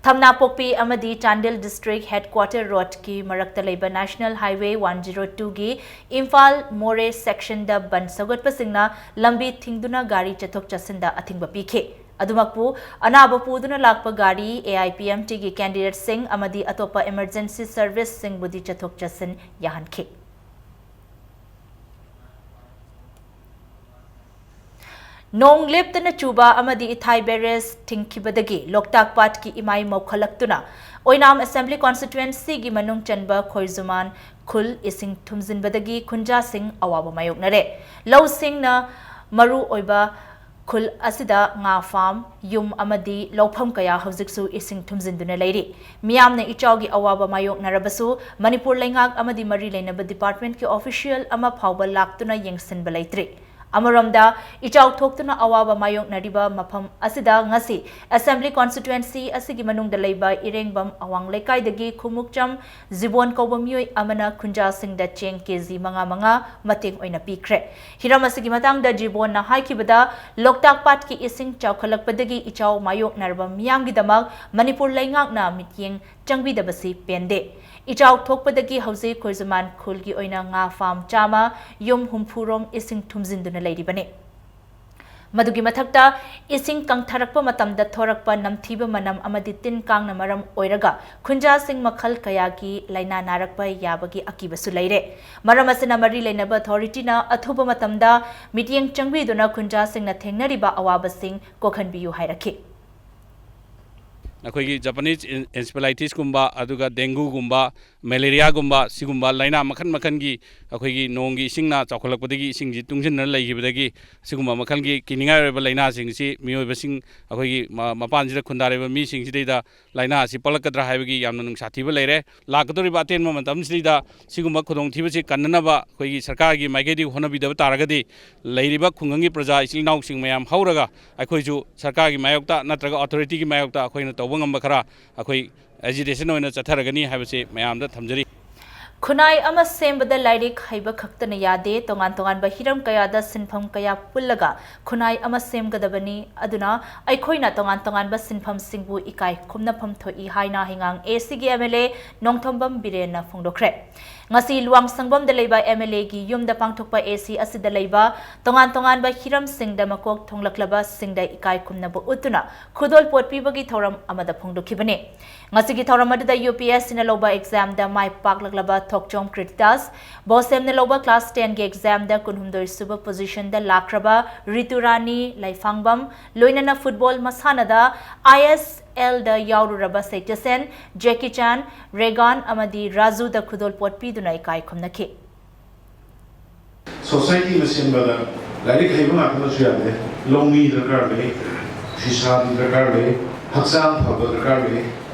ꯊꯝꯅꯥꯄꯣꯛꯄꯤ ꯑꯃꯗꯤ ꯆꯥꯟꯗꯦꯜ district headquarter road ꯀꯤ ꯃꯔꯛꯇ ꯂꯩꯕ National Highway one zero two ꯒꯤ ꯏꯝꯐꯥꯜ ꯃꯣꯔꯦ section ꯗ ꯕꯟ ꯁꯧꯒꯠꯄꯁꯤꯡꯅ ꯂꯝꯕꯤ ꯊꯤꯡꯗꯨꯅ ꯒꯥꯔꯤ ꯆꯠꯊꯣꯛ ꯆꯠꯁꯤꯟꯗ ꯑꯊꯤꯡꯕ ꯄꯤꯈꯤ꯫ ꯑꯗꯨꯃꯛꯄꯨ ꯑꯅꯥꯕ ꯄꯨꯗꯨꯅ ꯂꯥꯛꯄ ꯒꯥꯔꯤ A I P M T ꯒꯤ candidate ꯁꯤꯡ ꯑꯃꯗꯤ ꯑꯇꯣꯞꯄ emergency service ꯁꯤꯡꯕꯨꯗꯤ ꯆꯠꯊꯣꯛ ꯆꯠꯁꯤꯟ ꯌꯥꯍꯟꯈꯤ꯫ ꯅꯣꯡ ꯂꯦꯞꯇꯅ ꯆꯨꯕ ꯑꯃꯗꯤ ꯏꯊꯥꯏ barrage ꯊꯤꯡꯈꯤꯕꯗꯒꯤ ꯂꯣꯛꯇꯥꯛ ꯄꯥꯠꯀꯤ ꯏꯃꯥꯏ ꯃꯧꯈꯠꯂꯛꯇꯨꯅ ꯑꯣꯏꯅꯥꯝ Assembly Constituency ꯒꯤ ꯃꯅꯨꯡ ꯆꯟꯕ ꯈꯣꯏꯖꯨꯃꯥꯟ ꯈꯨꯜ ꯏꯁꯤꯡ ꯊꯨꯝꯖꯤꯟꯕꯗꯒꯤ ꯈꯨꯟꯖꯥꯁꯤꯡ ꯑꯋꯥꯕ ꯃꯥꯌꯣꯛꯅꯔꯦ꯫ ꯂꯧꯁꯤꯡꯅ ꯃꯔꯨ ꯑꯣꯏꯕ ꯈꯨꯜ ꯑꯁꯤꯗ ꯉꯥ ꯐꯥꯝ, ꯌꯨꯝ ꯑꯃꯗꯤ ꯂꯧꯐꯝ ꯀꯌꯥ ꯍꯧꯖꯤꯛꯁꯨ ꯏꯁꯤꯡ ꯊꯨꯝꯖꯤꯟꯗꯨꯅ ꯂꯩꯔꯤ꯫ ꯃꯤꯌꯥꯝꯅ ꯏꯆꯥꯎꯒꯤ ꯑꯋꯥꯕ ꯃꯥꯌꯣꯛꯅꯔꯕꯁꯨ ꯃꯅꯤꯄꯨꯔ ꯂꯩꯉꯥꯛ ꯑꯃꯗꯤ ꯃꯔꯤ ꯂꯩꯅꯕ ꯗꯤꯄꯥꯔꯠꯃꯦꯟꯠꯀꯤ ꯑꯣꯐꯤꯁꯤꯌꯦꯜ ꯑꯃ ꯐꯥꯎꯕ ꯂꯥꯛꯇꯨꯅ ꯌꯦꯡꯁꯤꯟꯕ ꯂꯩꯇ꯭ꯔꯤ꯫ ꯑꯃꯔꯣꯝꯗ, ꯏꯆꯥꯎ ꯊꯣꯛꯇꯨꯅ ꯑꯋꯥꯕ ꯃꯥꯌꯣꯛꯅꯔꯤꯕ ꯃꯐꯝ ꯑꯁꯤꯗ ꯉꯁꯤ ꯑꯦꯁꯦꯝꯕ꯭ꯂꯤ ꯀꯣꯟꯁꯇꯤꯇ꯭ꯋꯦꯟꯁꯤ ꯑꯁꯤꯒꯤ ꯃꯅꯨꯡꯗ ꯂꯩꯕ ꯏꯔꯦꯡꯕꯝ ꯑꯋꯥꯡ ꯂꯩꯀꯥꯏꯗꯒꯤ ꯈꯨꯃꯨꯛꯆꯝ ꯖꯤꯕꯣꯟ ꯀꯧꯕ ꯃꯤꯑꯣꯏ ꯑꯃꯅ ꯈꯨꯟꯖꯥꯁꯤꯡꯗ ꯆꯦꯡ ꯀꯦꯖꯤ ꯃꯉꯥ ꯃꯉꯥ ꯃꯇꯦꯡ ꯑꯣꯏꯅ ꯄꯤꯈ꯭ꯔꯦ꯫ ꯍꯤꯔꯝ ꯑꯁꯤꯒꯤ ꯃꯇꯥꯡꯗ ꯖꯤꯕꯣꯟꯅ ꯍꯥꯏꯈꯤꯕꯗ, ꯂꯣꯛꯇꯥꯛ ꯄꯥꯠꯀꯤ ꯏꯁꯤꯡ ꯆꯥꯎꯈꯠꯂꯛꯄꯗꯒꯤ ꯏꯆꯥꯎ ꯃꯥꯌꯣꯛꯅꯔꯕ ꯃꯤꯌꯥꯝꯒꯤꯗꯃꯛ ꯃꯅꯤꯄꯨꯔ ꯂꯩꯉꯥꯛꯅ ꯃꯤꯠꯌꯦꯡ ꯆꯪꯕꯤꯗꯕꯁꯤ ꯄꯦꯟꯗꯦ꯫ ꯏꯆꯥꯎ ꯊꯣꯛꯄꯗꯒꯤ ꯍꯧꯖꯤꯛ ꯈꯣꯏꯖꯨꯃꯥꯟ ꯈꯨꯜꯒꯤ ꯑꯣꯏꯅ ꯉꯥ ꯐꯥꯝ ꯆꯥꯝꯃ, ꯌꯨꯝ ꯍꯨꯝꯐꯨ ꯔꯣꯝ ꯏꯁꯤꯡ ꯊꯨꯝꯖꯤꯟꯗꯨꯅ ꯂꯩꯔꯤꯕꯅꯤ꯫ ꯃꯗꯨꯒꯤ ꯃꯊꯛꯇ, ꯏꯁꯤꯡ ꯀꯪꯊꯔꯛꯄ ꯃꯇꯝꯗ ꯊꯣꯔꯛꯄ ꯅꯝꯊꯤꯕ ꯃꯅꯝ ꯑꯃꯗꯤ ꯇꯤꯟ ꯀꯥꯡꯅ ꯃꯔꯝ ꯑꯣꯏꯔꯒ ꯈꯨꯟꯖꯥꯁꯤꯡ ꯃꯈꯜ ꯀꯌꯥꯒꯤ ꯂꯥꯏꯅꯥ ꯅꯥꯔꯛꯄ ꯌꯥꯕꯒꯤ ꯑꯀꯤꯕꯁꯨ ꯂꯩꯔꯦ꯫ ꯃꯔꯝ ꯑꯁꯤꯅ, ꯃꯔꯤ ꯂꯩꯅꯕ ꯑꯣꯊꯣꯔꯤꯇꯤꯅ ꯑꯊꯨꯕ ꯃꯇꯝꯗ ꯃꯤꯠꯌꯦꯡ ꯆꯪꯕꯤꯗꯨꯅ ꯈꯨꯟꯖꯥꯁꯤꯡꯅ ꯊꯦꯡꯅꯔꯤꯕ ꯑꯋꯥꯕꯁꯤꯡ ꯀꯣꯛꯍꯟꯕꯤꯌꯨ ꯍꯥꯏꯔꯛꯈꯤ꯫ ꯑꯩꯈꯣꯏꯒꯤ ꯖꯄꯥꯅꯤꯁ ꯏꯟ-, ꯏꯟꯁꯦꯐꯦꯂꯥꯏꯇꯤꯁꯀꯨꯝꯕ, ꯑꯗꯨꯒ ꯗꯦꯡꯒꯨꯒꯨꯝꯕ, ꯃꯦꯂꯦꯔꯤꯌꯥꯒꯨꯝꯕ, ꯁꯤꯒꯨꯝꯕ ꯂꯥꯏꯅꯥ ꯃꯈꯜ ꯃꯈꯜꯒꯤ, ꯑꯩꯈꯣꯏꯒꯤ ꯅꯣꯡꯒꯤ ꯏꯁꯤꯡꯅ ꯆꯥꯎꯈꯠꯂꯛꯄꯗꯒꯤ, ꯏꯁꯤꯡꯁꯤ ꯇꯨꯡꯁꯤꯟꯗꯨꯅ ꯂꯩꯈꯤꯕꯗꯒꯤ, ꯁꯤꯒꯨꯝꯕ ꯃꯈꯜꯒꯤ ꯀꯤꯅꯤꯡꯉꯥꯏ ꯑꯣꯏꯕ ꯂꯥꯏꯅꯥꯁꯤꯡꯁꯤ ꯃꯤꯑꯣꯏꯕꯁꯤꯡ, ꯑꯩꯈꯣꯏꯒꯤ ꯃ-, ꯃꯄꯥꯟꯁꯤꯗ ꯈꯨꯟꯗꯥꯔꯤꯕ ꯃꯤꯁꯤꯡꯁꯤꯗꯩꯗ ꯂꯥꯏꯅꯥ ꯑꯁꯤ ꯄꯛꯂꯛꯀꯗ꯭ꯔꯥ ꯍꯥꯏꯕꯒꯤ ꯌꯥꯝꯅ ꯅꯨꯡꯁꯥ ꯊꯤꯕ ꯂꯩꯔꯦ꯫ ꯂꯥꯛꯀꯗꯧꯔꯤꯕ ꯑꯇꯦꯟꯕ ꯃꯇꯝꯁꯤꯗꯩꯗ ꯁꯤꯒꯨꯝꯕ ꯈꯨꯗꯣꯡꯊꯤꯕꯁꯤ ꯀꯟꯅꯅꯕ ꯑꯩꯈꯣꯏꯒꯤ ꯁꯔꯀꯥꯔꯒꯤ ꯃꯥꯏꯀꯩꯗꯒꯤ ꯍꯣꯠꯅꯕꯤꯗꯕ ꯇꯥꯔꯒꯗꯤ, ꯂꯩꯔꯤꯕ ꯈꯨꯡꯒꯪꯒꯤ ꯄ꯭ꯔꯖꯥ ꯏꯆꯤꯜ ꯏꯅꯥꯎꯁꯤꯡ ꯃꯌꯥꯝ ꯍꯧꯔꯒ ꯑꯩꯈꯣꯏꯁꯨ ꯁꯔꯀꯥꯔꯒꯤ ꯃꯥꯌꯣꯛꯇ ꯅꯠꯇ꯭ꯔꯒ ꯑꯣꯊꯣꯔꯤꯇꯤꯒꯤ ꯃꯥꯌꯣꯛꯇ ꯑꯩꯈꯣꯏꯅ ꯇꯧꯕ ꯉꯝꯕ ꯈꯔ ꯑꯩꯈꯣꯏ ꯑꯦꯖꯤꯇꯦꯁꯟ ꯑꯣꯏꯅ ꯆꯠꯊꯔꯒꯅꯤ ꯍꯥꯏꯕꯁꯤ ꯃꯌꯥꯝꯗ ꯊꯝꯖꯔꯤ꯫ ꯈꯨꯟꯅꯥꯏ ꯑꯃ ꯁꯦꯝꯕꯗ ꯂꯥꯏꯔꯤꯛ ꯍꯩꯕ ꯈꯛꯇꯅ ꯌꯥꯗꯦ, ꯇꯣꯉꯥꯟ ꯇꯣꯉꯥꯟꯕ ꯍꯤꯔꯝ ꯀꯌꯥꯗ ꯁꯤꯟꯐꯝ ꯀꯌꯥ ꯄꯨꯜꯂꯒ ꯈꯨꯟꯅꯥꯏ ꯑꯃ ꯁꯦꯝꯒꯗꯕꯅꯤ꯫ ꯑꯗꯨꯅ ꯑꯩꯈꯣꯏꯅ ꯇꯣꯉꯥꯟ ꯇꯣꯉꯥꯟꯕ ꯁꯤꯟꯐꯝꯁꯤꯡꯕꯨ ꯏꯀꯥꯏ ꯈꯨꯝꯅꯐꯝ ꯊꯣꯛꯏ ꯍꯥꯏꯅ ꯍꯩꯉꯥꯡ ꯑꯦ ꯁꯤꯒꯤ ꯑꯦꯝ ꯑꯦꯜ ꯑꯦ ꯅꯣꯡꯊꯣꯝꯕꯝ ꯕꯤꯔꯦꯟꯅ ꯐꯣꯡꯗꯣꯛꯈ꯭ꯔꯦ꯫ ꯉꯁꯤ ꯂꯨꯋꯥꯡꯁꯪꯕꯝꯗ ꯂꯩꯕ ꯑꯦꯝ ꯑꯦꯜ ꯑꯦꯒꯤ ꯌꯨꯝꯗ ꯄꯥꯡꯊꯣꯛꯄ ꯑꯦ ꯁꯤ ꯑꯁꯤꯗ ꯂꯩꯕ ꯇꯣꯉꯥꯟ ꯇꯣꯉꯥꯟꯕ ꯍꯤꯔꯝꯁꯤꯡꯗ ꯃꯀꯣꯛ ꯊꯣꯡꯂꯛꯂꯕꯁꯤꯡꯗ ꯏꯀꯥꯏ ꯈꯨꯝꯅꯕ ꯎꯠꯇꯨꯅ ꯈꯨꯗꯣꯜꯄꯣꯠ ꯄꯤꯕꯒꯤ ꯊꯧꯔꯝ ꯑꯃꯗ ꯐꯣꯡꯗꯣꯛꯈꯤꯕꯅꯤ꯫ ꯉꯁꯤꯒꯤ ꯊꯧꯔꯝ ꯑꯗꯨꯗ ꯌꯨ ꯄꯤ ꯑꯦꯁ ꯁꯤꯅ ꯂꯧꯕ ꯑꯦꯛꯖꯥꯝꯗ ꯃꯥꯏ ꯄꯥꯛꯂꯛꯂꯕ ꯊꯣꯛꯆꯣꯝ ꯀ꯭ꯔꯤꯇꯤꯇꯥꯁ, ꯕꯣꯁꯦꯝꯅ ꯂꯧꯕ ꯀ꯭ꯂꯥꯁ ꯇꯦꯟꯒꯤ ꯑꯦꯛꯖꯥꯝꯗ ꯀꯨꯟꯍꯨꯝꯗꯣꯏ ꯁꯨꯕ ꯄꯣꯖꯤꯁꯟꯗ ꯂꯥꯛꯈ꯭ꯔꯕ ꯔꯤꯇꯨꯔꯥꯅꯤ ꯂꯩꯐꯥꯡꯕꯝ, ꯂꯣꯏꯅꯅ ꯐꯨꯠꯕꯣꯜ ꯃꯁꯥꯟꯅꯗ ꯑꯥꯏ ꯑꯦꯁ ꯑꯦꯜꯗ ꯌꯥꯎꯔꯨꯔꯕ ꯁꯩꯇꯁꯦꯟ, ꯖꯦꯀꯤ ꯆꯥꯟ, ꯔꯦꯒꯥꯟ ꯑꯃꯗꯤ ꯔꯥꯖꯨꯗ ꯈꯨꯗꯣꯜꯄꯣꯠ ꯄꯤꯗꯨꯅ ꯏꯀꯥꯏ ꯈꯨꯝꯅꯈꯤ꯫ ꯁꯣꯁꯥꯏꯇꯤ ꯑꯃ ꯁꯦꯝꯕꯗ ꯂꯥꯏꯔꯤꯛ ꯍꯩꯕ ꯉꯥꯛꯇꯅꯁꯨ ꯌꯥꯗꯦ꯫ ꯂꯧꯃꯤ ꯗꯔꯀꯥꯔ ꯂꯩ, ꯐꯤꯁꯥꯕꯤ ꯗꯔꯀꯥꯔ ꯂꯩ, ꯍꯛꯆꯥꯡ ꯐꯕ ꯗꯔꯀꯥꯔ ꯂꯩ,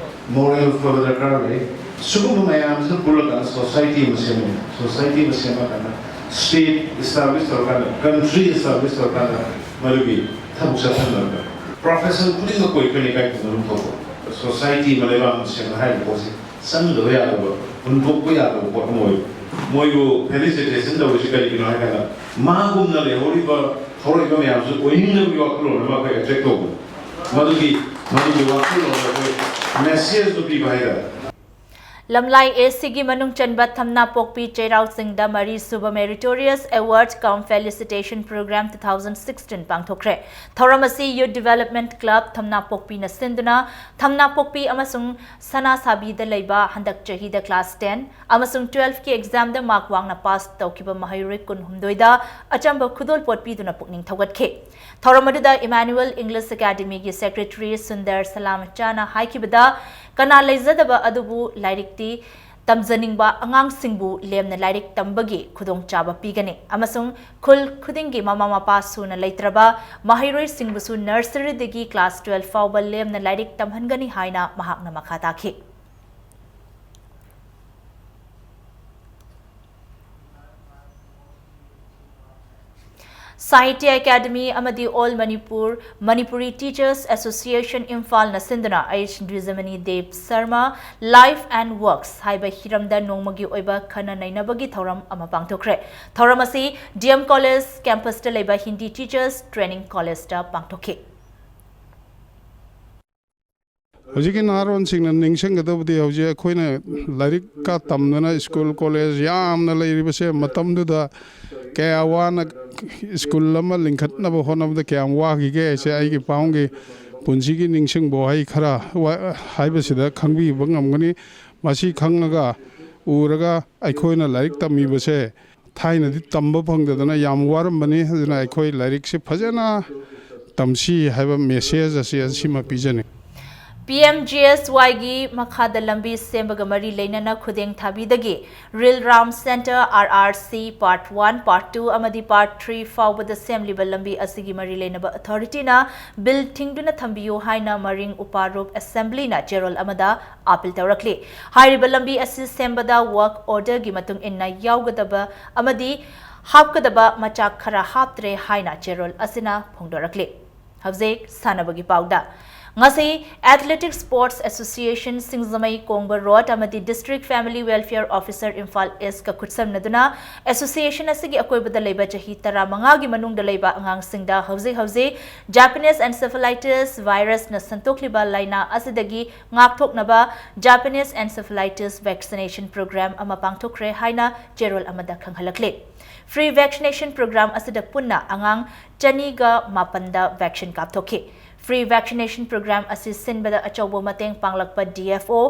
ꯃꯣꯔꯦꯜ ꯐꯕ ꯗꯔꯀꯥꯔ ꯂꯩ꯫ ꯁꯤꯒꯨꯝꯕ ꯃꯌꯥꯝꯁꯤꯅ ꯄꯨꯜꯂꯀꯥꯟꯗ ꯁꯣꯁꯥꯏꯇꯤ ꯑꯃ ꯁꯦꯝꯃꯤ꯫ ꯁꯣꯁꯥꯏꯇꯤ ꯑꯃ ꯁꯦꯝꯃꯀꯥꯟꯗ ꯁ꯭ꯇꯦꯠ ꯏꯁꯇꯥꯕ꯭ꯂꯤꯁ ꯇꯧꯔꯀꯥꯟꯗ, ꯀꯟꯇ꯭ꯔꯤ ꯏꯁꯇꯥꯕ꯭ꯂꯤꯁ ꯇꯧꯔꯀꯥꯟꯗ ꯃꯗꯨꯒꯤ ꯊꯕꯛ ꯆꯠꯊꯍꯟꯕ꯫ ꯄ꯭ꯔꯣꯐꯦꯁꯟ ꯈꯨꯗꯤꯡꯃꯛꯄꯨ ꯑꯩꯈꯣꯏ ꯂꯩꯀꯥꯏ ꯈꯨꯡꯒꯪ ꯐꯥꯎꯕ ꯁꯣꯁꯥꯏꯇꯤ ꯑꯃ, ꯂꯩꯕꯥꯛ ꯑꯃ ꯁꯦꯝꯕ ꯍꯥꯏꯔꯤꯕ ꯄꯣꯠꯁꯤ ꯆꯪꯗꯕ ꯌꯥꯗꯕ ꯄꯣꯠ, ꯍꯨꯟꯗꯣꯛꯄ ꯌꯥꯗꯕ ꯄꯣꯠ ꯑꯃ ꯑꯣꯏ꯫ ꯃꯣꯏꯕꯨ ꯐꯦꯂꯤꯁꯤꯇꯦꯁꯟ ꯇꯧꯔꯤꯁꯤ ꯀꯔꯤꯒꯤꯅꯣ ꯍꯥꯏ ꯀꯥꯟꯗ, ꯃꯥꯒꯨꯝꯅ ꯂꯩꯍꯧꯔꯤꯕ ꯍꯧꯔꯛꯏꯕ ꯃꯌꯥꯝꯁꯨ ꯑꯣꯏꯅꯤꯡꯅꯕꯒꯤ ꯋꯥꯈꯜꯂꯣꯟ ꯑꯃ ꯑꯩꯈꯣꯏ ꯑꯦꯇ꯭ꯔꯦꯛ ꯇꯧꯕ꯫ ꯃꯗꯨꯒꯤ, ꯃꯗꯨꯒꯤ ꯋꯥꯈꯜꯂꯣꯟ ꯑꯗꯨ ꯑꯩꯈꯣꯏ ꯃꯦꯁꯦꯖꯇꯨ ꯄꯤꯕ ꯍꯥꯏꯇꯥꯔꯦ꯫ ꯂꯝꯂꯥꯏ ꯑꯦꯁꯤꯒꯤ ꯃꯅꯨꯡ ꯆꯟꯕ ꯊꯝꯅꯥꯄꯣꯛꯄꯤ ꯆꯩꯔꯥꯎ ꯆꯤꯡꯗ ꯃꯔꯤꯁꯨꯕ Meritorious Award cum Felicitation Program two thousand sixteen ꯄꯥꯡꯊꯣꯛꯈ꯭ꯔꯦ꯫ ꯊꯧꯔꯝ ꯑꯁꯤ Youth Development Club ꯊꯝꯅꯥꯄꯣꯛꯄꯤꯅ ꯁꯤꯟꯗꯨꯅ, ꯊꯝꯅꯥꯄꯣꯛꯄꯤ ꯑꯃꯁꯨꯡ ꯁꯅꯥꯁꯥꯕꯤꯗ ꯂꯩꯕ ꯍꯟꯗꯛ ꯆꯍꯤꯗ class ten ꯑꯃꯁꯨꯡ twelfth ꯀꯤ exam ꯗ mark ꯋꯥꯡꯅ pass ꯇꯧꯈꯤꯕ ꯃꯍꯩꯔꯣꯏ ꯀꯨꯟꯍꯨꯝꯗꯣꯏꯗ ꯑꯆꯝꯕ ꯈꯨꯗꯣꯜꯄꯣꯠ ꯄꯤꯗꯨꯅ ꯄꯨꯛꯅꯤꯡ ꯊꯧꯒꯠꯈꯤ꯫ ꯊꯧꯔꯝ ꯑꯗꯨꯗ Emmanuel English Academy ꯒꯤ secretary ꯁꯨꯟꯗꯔ ꯁꯂꯥꯃꯆꯥꯅ ꯍꯥꯏꯈꯤꯕꯗ, ꯀꯅꯥ ꯂꯩꯖꯗꯕ ꯑꯗꯨꯕꯨ ꯂꯥꯏꯔꯤꯛꯇꯤ ꯇꯝꯖꯅꯤꯡꯕ ꯑꯉꯥꯡꯁꯤꯡꯕꯨ ꯂꯦꯝꯅ ꯂꯥꯏꯔꯤꯛ ꯇꯝꯕꯒꯤ ꯈꯨꯗꯣꯡꯆꯥꯕ ꯄꯤꯒꯅꯤ ꯑꯃꯁꯨꯡ ꯈꯨꯜ ꯈꯨꯗꯤꯡꯒꯤ ꯃꯃꯥ ꯃꯄꯥ ꯁꯨꯅ ꯂꯩꯇ꯭ꯔꯕ ꯃꯍꯩꯔꯣꯏꯁꯤꯡꯕꯨꯁꯨ nursery ꯗꯒꯤ class twelve ꯐꯥꯎꯕ ꯂꯦꯝꯅ ꯂꯥꯏꯔꯤꯛ ꯇꯝꯍꯟꯒꯅꯤ ꯍꯥꯏꯅ ꯃꯍꯥꯛꯅ ꯃꯈꯥ ꯇꯥꯈꯤ꯫ ꯁꯥꯍꯤꯇ꯭ꯌ ꯑꯦꯀꯥꯗꯃꯤ ꯑꯃꯗꯤ All Manipur Manipuri Teachers Association ꯏꯝꯐꯥꯜꯅ ꯁꯤꯟꯗꯨꯅ H Dwijamani Dev Sharma Life and Works ꯍꯥꯏꯕ ꯍꯤꯔꯝꯗ ꯅꯣꯡꯃꯒꯤ ꯑꯣꯏꯕ ꯈꯟꯅ ꯅꯩꯅꯕꯒꯤ ꯊꯧꯔꯝ ꯑꯃ ꯄꯥꯡꯊꯣꯛꯈ꯭ꯔꯦ꯫ ꯊꯧꯔꯝ ꯑꯁꯤ D M College campus ꯇ ꯂꯩꯕ Hindi Teachers Training College ꯇ ꯄꯥꯡꯊꯣꯛꯈꯤ꯫ ꯍꯧꯖꯤꯛꯀꯤ ꯅꯍꯥꯔꯣꯟꯁꯤꯡꯅ ꯅꯤꯡꯁꯤꯡꯒꯗꯕꯗꯤ, ꯍꯧꯖꯤꯛ ꯑꯩꯈꯣꯏꯅ ꯂꯥꯏꯔꯤꯛꯀ ꯇꯝꯗꯅ ꯁ꯭ꯀꯨꯜ ꯀꯣꯂꯦꯖ ꯌꯥꯝꯅ ꯂꯩꯔꯤꯕꯁꯦ, ꯃꯇꯝꯗꯨꯗ ꯀꯌꯥ ꯋꯥꯅ ꯁ꯭ꯀꯨꯜ ꯑꯃ ꯂꯤꯡꯈꯠꯅꯕ ꯍꯣꯠꯅꯕꯗ ꯀꯌꯥꯝ ꯋꯥꯈꯤꯒꯦ ꯍꯥꯏꯁꯦ ꯑꯩꯒꯤ ꯄꯥꯕꯨꯡꯒꯤ ꯄꯨꯟꯁꯤꯒꯤ ꯅꯤꯡꯁꯤꯡꯕ ꯋꯥꯍꯩ ꯈꯔ ꯋꯥ-, ꯍꯥꯏꯕꯁꯤꯗ ꯈꯪꯕꯤꯕ ꯉꯝꯒꯅꯤ꯫ ꯃꯁꯤ ꯈꯪꯉꯒ, ꯎꯔꯒ ꯑꯩꯈꯣꯏꯅ ꯂꯥꯏꯔꯤꯛ ꯇꯝꯃꯤꯕꯁꯦ ꯊꯥꯏꯅꯗꯤ ꯇꯝꯕ ꯐꯪꯗꯗꯅ ꯌꯥꯝ ꯋꯥꯔꯝꯕꯅꯤ꯫ ꯑꯗꯨꯅ ꯑꯩꯈꯣꯏ ꯂꯥꯏꯔꯤꯛꯁꯤ ꯐꯖꯅ ꯇꯝꯁꯤ ꯍꯥꯏꯕ ꯃꯦꯁꯦꯖ ꯑꯁꯤ ꯑꯁꯤꯃ ꯄꯤꯖꯅꯤꯡꯏ꯫ ꯄꯤ ꯑꯦꯝ ꯖꯤ ꯑꯦꯁ ꯋꯥꯏꯒꯤ ꯃꯈꯥꯗ ꯂꯝꯕꯤ ꯁꯦꯝꯕꯒ ꯃꯔꯤ ꯂꯩꯅꯅ ꯈꯨꯗꯦꯡ ꯊꯥꯕꯤꯗꯒꯤ Ril Ram centre, R R C Part One, Part Two ꯑꯃꯗꯤ Part Three ꯐꯥꯎꯕꯗ ꯁꯦꯝꯂꯤꯕ ꯂꯝꯕꯤ ꯑꯁꯤꯒꯤ ꯃꯔꯤ ꯂꯩꯅꯕ ꯑꯣꯊꯣꯔꯤꯇꯤꯅ ꯕꯤꯜ ꯊꯤꯡꯗꯨꯅ ꯊꯝꯕꯤꯌꯨ ꯍꯥꯏꯅ ꯃꯔꯤꯡ ꯎꯄꯥꯔꯨꯞ ꯑꯦꯁꯦꯝꯕ꯭ꯂꯤꯅ ꯆꯦꯔꯣꯜ ꯑꯃꯗ ꯑꯥꯄꯤꯜ ꯇꯧꯔꯛꯂꯤ꯫ ꯍꯥꯏꯔꯤꯕ ꯂꯝꯕꯤ ꯑꯁꯤ ꯁꯦꯝꯕꯗ ꯋꯥꯔꯛ ꯑꯣꯔꯗꯔꯒꯤ ꯃꯇꯨꯡ ꯏꯟꯅ ꯌꯥꯎꯒꯗꯕ ꯑꯃꯗꯤ ꯍꯥꯞꯀꯗꯕ ꯃꯆꯥꯛ ꯈꯔ ꯍꯥꯞꯇ꯭ꯔꯦ ꯍꯥꯏꯅ ꯆꯦꯔꯣꯜ ꯑꯁꯤꯅ ꯐꯣꯡꯗꯣꯔꯛꯂꯤ꯫ ꯍꯧꯖꯤꯛ ꯁꯥꯟꯅꯕꯒꯤ ꯄꯥꯎꯗ꯫ ꯉꯁꯤ Athletic Sports Association Singjamei Kongba road ꯑꯃꯗꯤ District Family Welfare Officer Imphal ꯏꯁꯀ ꯈꯨꯠꯁꯝꯅꯗꯨꯅ association ꯑꯁꯤꯒꯤ ꯑꯀꯣꯏꯕꯗ ꯂꯩꯕ ꯆꯍꯤ ꯇꯔꯥꯃꯉꯥꯒꯤ ꯃꯅꯨꯡꯗ ꯂꯩꯕ ꯑꯉꯥꯡꯁꯤꯡꯗ ꯍꯧꯖꯤꯛ ꯍꯧꯖꯤꯛ Japanese encephalitis virusꯅ ꯁꯟꯗꯣꯛꯂꯤꯕ ꯂꯥꯏꯅꯥ ꯑꯁꯤꯗꯒꯤ ꯉꯥꯛꯊꯣꯛꯅꯕ Japanese encephalitis vaccination program ꯑꯃ ꯄꯥꯡꯊꯣꯛꯈ꯭ꯔꯦ ꯍꯥꯏꯅ ꯆꯦꯔꯣꯜ ꯑꯃꯗ ꯈꯪꯍꯜꯂꯛꯂꯤ꯫ Free vaccination program ꯑꯁꯤꯗ ꯄꯨꯟꯅ ꯑꯉꯥꯡ ꯆꯅꯤꯒ ꯃꯥꯄꯟꯗ vaccine ꯀꯥꯞꯊꯣꯛꯈꯤ꯫ Free vaccination program ꯑꯁꯤ ꯁꯤꯟꯕꯗ ꯑꯆꯧꯕ ꯃꯇꯦꯡ ꯄꯥꯡꯂꯛꯄ D F O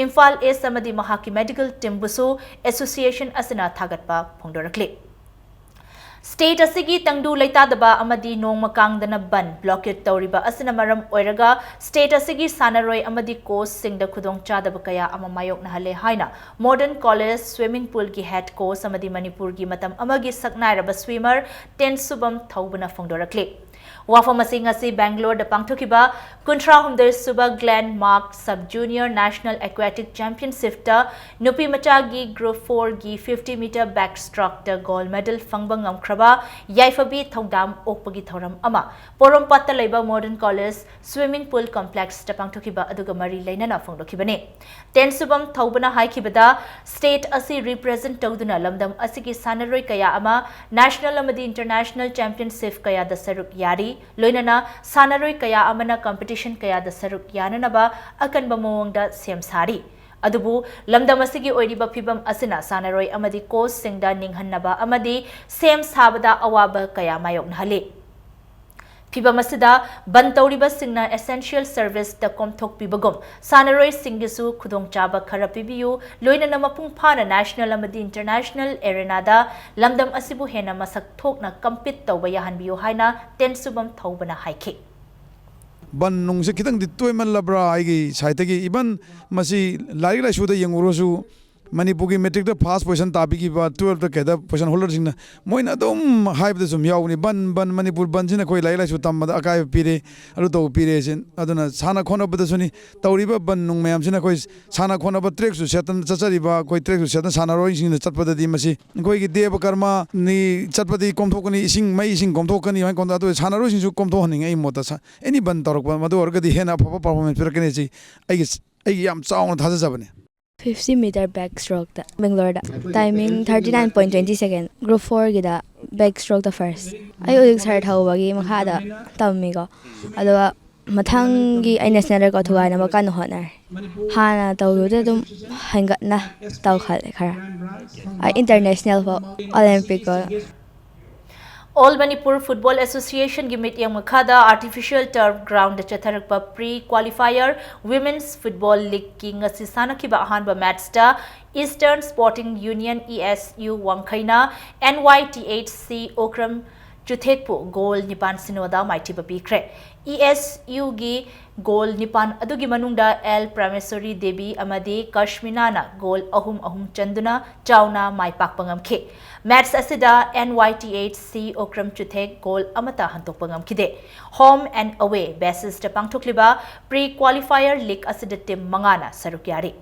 ꯏꯝꯐꯥꯜ ꯏꯁ ꯑꯃꯗꯤ ꯃꯍꯥꯛꯀꯤ medical teamꯕꯨꯁꯨ association ꯑꯁꯤꯅ ꯊꯥꯒꯠꯄ ꯐꯣꯡꯗꯣꯔꯛꯂꯤ꯫ State ꯑꯁꯤꯒꯤ ꯇꯪꯗꯨ ꯂꯩꯇꯥꯗꯕ ꯑꯃꯗꯤ ꯅꯣꯡꯃ ꯀꯥꯡꯗꯅ ꯕꯟ, blockade ꯇꯧꯔꯤꯕ ꯑꯁꯤꯅ ꯃꯔꯝ ꯑꯣꯏꯔꯒ state ꯑꯁꯤꯒꯤ ꯁꯥꯟꯅꯔꯣꯏ ꯑꯃꯗꯤ coachꯁꯤꯡꯗ ꯈꯨꯗꯣꯡꯆꯥꯗꯕ ꯀꯌꯥ ꯑꯃ ꯃꯥꯌꯣꯛꯅꯍꯜꯂꯦ ꯍꯥꯏꯅ Modern College swimming poolꯒꯤ head coach ꯑꯃꯗꯤ ꯃꯅꯤꯄꯨꯔꯒꯤ ꯃꯇꯝ ꯑꯃꯒꯤ ꯁꯛꯅꯥꯏꯔꯕ swimmer ꯇꯦꯟꯁꯨꯕꯝ ꯊꯧꯕꯅ ꯐꯣꯡꯗꯣꯔꯛꯂꯤ꯫ ꯋꯥꯐꯝ ꯑꯁꯤ ꯉꯁꯤ ꯕꯦꯡꯒꯂꯣꯔꯗ ꯄꯥꯡꯊꯣꯛꯈꯤꯕ ꯀꯨꯟꯊ꯭ꯔꯥ ꯍꯨꯝꯗꯣꯏ ꯁꯨꯕ Glenmark Sub Junior National Aquatic Championshipꯇ ꯅꯨꯄꯤ ꯃꯆꯥꯒꯤ Group Fourꯒꯤ fifty meter backstrokeꯇ gold medal ꯐꯪꯕ ꯉꯝꯈ꯭ꯔꯕ ꯌꯥꯏꯐꯕꯤ ꯊꯧꯗꯥꯝ ꯑꯣꯛꯄꯒꯤ ꯊꯧꯔꯝ ꯑꯃ ꯄꯣꯔꯣꯝꯄꯥꯠꯇ ꯂꯩꯕ Modern College swimming pool complexꯇ ꯄꯥꯡꯊꯣꯛꯈꯤꯕ ꯑꯗꯨꯒ ꯃꯔꯤ ꯂꯩꯅꯅ ꯐꯣꯡꯗꯣꯛꯈꯤꯕꯅꯤ꯫ ꯇꯦꯟꯁꯨꯕꯝ ꯊꯧꯕꯅ ꯍꯥꯏꯈꯤꯕꯗ, state ꯑꯁꯤ represent ꯇꯧꯗꯨꯅ ꯂꯝꯗꯝ ꯑꯁꯤꯒꯤ ꯁꯥꯟꯅꯔꯣꯏ ꯀꯌꯥ ꯑꯃ national ꯑꯃꯗꯤ international championship ꯀꯌꯥꯗ ꯁꯔꯨꯛ ꯌꯥꯔꯤ, ꯂꯣꯏꯅꯅ ꯁꯥꯟꯅꯔꯣꯏ ꯀꯌꯥ ꯑꯃꯅ competition ꯀꯌꯥꯗ ꯁꯔꯨꯛ ꯌꯥꯅꯅꯕ ꯑꯀꯟꯕ ꯃꯑꯣꯡꯗ ꯁꯦꯝ ꯁꯥꯔꯤ꯫ ꯑꯗꯨꯕꯨ ꯂꯝꯗꯝ ꯑꯁꯤꯒꯤ ꯑꯣꯏꯔꯤꯕ ꯐꯤꯕꯝ ꯑꯁꯤꯅ ꯁꯥꯟꯅꯔꯣꯏ ꯑꯃꯗꯤ coachꯁꯤꯡꯗ ꯅꯤꯡꯍꯟꯅꯕ ꯑꯃꯗꯤ ꯁꯦꯝ ꯁꯥꯕꯗ ꯑꯋꯥꯕ ꯀꯌꯥ ꯃꯥꯌꯣꯛꯅꯍꯜꯂꯤ꯫ ꯐꯤꯚꯝ ꯑꯁꯤꯗ ꯕꯟ ꯇꯧꯔꯤꯕꯁꯤꯡꯅ essential serviceꯇ ꯀꯣꯝꯊꯣꯛꯄꯤꯕꯒꯨꯝ ꯁꯥꯟꯅꯔꯣꯏꯁꯤꯡꯒꯤꯁꯨ ꯈꯨꯗꯣꯡꯆꯥꯕ ꯈꯔ ꯄꯤꯕꯤꯌꯨ, ꯂꯣꯏꯅꯅ ꯃꯄꯨꯡ ꯐꯥꯅ national ꯑꯃꯗꯤ international arenaꯗ ꯂꯝꯗꯝ ꯑꯁꯤꯕꯨ ꯍꯦꯟꯅ ꯃꯁꯛ ꯊꯣꯛꯅ compete ꯇꯧꯕ ꯌꯥꯍꯟꯕꯤꯌꯨ ꯍꯥꯏꯅ ꯇꯦꯟꯁꯨꯕꯝ ꯊꯧꯕꯅ ꯍꯥꯏꯈꯤ꯫ ꯕꯟ ꯅꯨꯡꯁꯦ ꯈꯤꯇꯪꯗꯤ ꯇꯣꯏꯃꯜꯂꯕ꯭ꯔꯥ? ꯑꯩꯒꯤ ꯁꯥꯏꯠꯇꯒꯤ, ꯏꯚꯟ ꯃꯁꯤ ꯂꯥꯏꯔꯤꯛ ꯂꯥꯏꯁꯨꯗ ꯌꯦꯡꯉꯨꯔꯁꯨ, ꯃꯅꯤꯄꯨꯔꯒꯤ ꯃꯦꯇ꯭ꯔꯤꯛꯇ ꯐꯥꯔꯁ ꯄꯣꯖꯤꯁꯟ ꯇꯥꯕꯤꯈꯤꯕ, ꯇꯨꯋꯦꯜꯐꯇ ꯀꯩꯗ ꯄꯣꯖꯤꯁꯟ ꯍꯣꯜꯗꯔꯁꯤꯡꯅ ꯃꯣꯏꯅ ꯑꯗꯨꯝ ꯍꯥꯏꯕꯗ ꯁꯨꯝ ꯌꯥꯎꯕꯅꯤ, "ꯕꯟ, ꯕꯟ, ꯃꯅꯤꯄꯨꯔ ꯕꯟꯁꯤꯅ ꯑꯩꯈꯣꯏ ꯂꯥꯏꯔꯤꯛ ꯂꯥꯏꯁꯨ ꯇꯝꯕꯗ ꯑꯀꯥꯏꯕ ꯄꯤꯔꯦ, ꯑꯗꯨ ꯇꯧꯕ ꯄꯤꯔꯦ" ꯁꯤ꯫ ꯑꯗꯨꯅ ꯁꯥꯟꯅ ꯈꯣꯠꯅꯕꯗꯁꯨꯅꯤ, ꯇꯧꯔꯤꯕ ꯕꯟ ꯅꯨꯡ ꯃꯌꯥꯝꯁꯤꯅ ꯑꯩꯈꯣꯏ ꯁꯥꯟꯅ ꯈꯣꯠꯅꯕ ꯇ꯭ꯔꯦꯛꯁꯨ ꯁꯦꯠꯇꯅ ꯆꯠꯆꯔꯤꯕ, ꯑꯩꯈꯣꯏ ꯇ꯭ꯔꯦꯛꯁꯨ ꯁꯦꯠꯇꯅ ꯁꯥꯟꯅꯔꯣꯏꯁꯤꯡꯅ ꯆꯠꯄꯗꯗꯤ ꯃꯁꯤ ꯑꯩꯈꯣꯏꯒꯤ ꯗꯦꯕ ꯀꯔꯃꯅꯤ ꯆꯠꯄꯗꯤ ꯀꯣꯝꯊꯣꯛꯀꯅꯤ, ꯏꯁꯤꯡ, ꯃꯩ ꯏꯁꯤꯡ ꯀꯣꯝꯊꯣꯛꯀꯅꯤ, ꯑꯗꯨꯃꯥꯏꯅ ꯀꯣꯝꯊꯣꯛ-, ꯑꯗꯨ ꯁꯥꯟꯅꯔꯣꯏꯁꯤꯡꯁꯨ ꯀꯣꯝꯊꯣꯛꯍꯟꯅꯤꯡꯉꯦ꯫ ꯑꯩ ꯃꯣꯠꯇ ꯁ-, ꯑꯦꯅꯤ ꯕꯟ ꯇꯧꯔꯛꯄ, ꯃꯗꯨ ꯑꯣꯏꯔꯒꯗꯤ ꯍꯦꯟꯅ ꯑꯐꯕ ꯄꯔꯐꯣꯔꯃꯦꯟꯁ ꯄꯤꯔꯛꯀꯅꯤ ꯁꯤ ꯑꯩꯒꯤ, ꯑꯩꯒꯤ ꯌꯥꯝ ꯆꯥꯎꯅ ꯊꯥꯖꯖꯕꯅꯤ꯫ ꯐꯤꯐꯇꯤ ꯃꯤꯇꯔ ꯕꯦꯛ ꯁ꯭ꯇ꯭ꯔꯣꯛꯇ ꯕꯦꯡꯒ꯭ꯂꯣꯔꯗ timing thirty nine point twenty second. Group ꯐꯣꯔꯒꯤꯗ ꯕꯦꯛ ꯁ꯭ꯇ꯭ꯔꯣꯛꯇ ꯐꯥꯔꯁ꯫ ꯑꯩ ꯎꯗꯤꯛ ꯁꯥꯔ ꯊꯧꯕꯒꯤ ꯃꯈꯥꯗ ꯇꯝꯃꯤꯀꯣ꯫ ꯑꯗꯨꯒ ꯃꯊꯪꯒꯤ ꯑꯩ ꯅꯦꯁꯅꯦꯜ ꯔꯦꯀꯣꯔꯗ ꯊꯨꯒꯥꯏꯅꯕ ꯀꯟꯅ ꯍꯣꯠꯅꯔꯤ꯫ ꯍꯥꯟꯅ ꯇꯧꯈꯤꯕꯗ ꯑꯗꯨꯝ ꯍꯦꯟꯒꯠꯅ ꯇꯧꯈꯠꯂꯦ ꯈꯔ꯫ ꯑꯩ ꯏꯟꯇꯔꯅꯦꯁꯅꯦꯜ ꯐꯥꯎ, ꯑꯣꯂꯦꯝꯄꯤꯛ ꯐꯥꯎ꯫ All Manipur Football Association ꯒꯤ ꯃꯤꯠꯌꯦꯡ ꯃꯈꯥꯗ Artificial Turf Ground ꯗ ꯆꯠꯊꯔꯛꯄ Pre Qualifier Women's Football League ꯀꯤ ꯉꯁꯤ ꯁꯥꯟꯅꯈꯤꯕ ꯑꯍꯥꯟꯕ ꯃꯦꯠꯆꯇ Eastern Sporting Union, E S U, ꯋꯥꯡꯈꯩꯅ N Y T H C Okram ꯆꯨꯊꯦꯛꯄꯨ ꯒꯣꯜ ꯅꯤꯄꯥꯟ ꯁꯤꯅꯣꯗ ꯃꯥꯏꯊꯤꯕ ꯄꯤꯈ꯭ꯔꯦ꯫ E S U ꯒꯤ ꯒꯣꯜ ꯅꯤꯄꯥꯟ ꯑꯗꯨꯒꯤ ꯃꯅꯨꯡꯗ ꯑꯦꯜ ꯄ꯭ꯔꯃꯦꯁꯣꯔꯤ ꯗꯦꯕꯤ ꯑꯃꯗꯤ ꯀꯁꯃꯤꯅꯥꯅ ꯒꯣꯜ ꯑꯍꯨꯝ ꯑꯍꯨꯝ ꯆꯟꯗꯨꯅ ꯆꯥꯎꯅ ꯃꯥꯏ ꯄꯥꯛꯄ ꯉꯝꯈꯤ꯫ ꯃꯦꯠꯆ ꯑꯁꯤꯗ N Y T H C Okram Chuthek goal ꯑꯃꯠꯇ ꯍꯟꯗꯣꯛꯄ ꯉꯝꯈꯤꯗꯦ꯫ Home and away basis ꯇ ꯄꯥꯡꯊꯣꯛꯂꯤꯕ Pre Qualifier League ꯑꯁꯤꯗ ꯇꯤꯝ ꯃꯉꯥꯅ ꯁꯔꯨꯛ ꯌꯥꯔꯤ꯫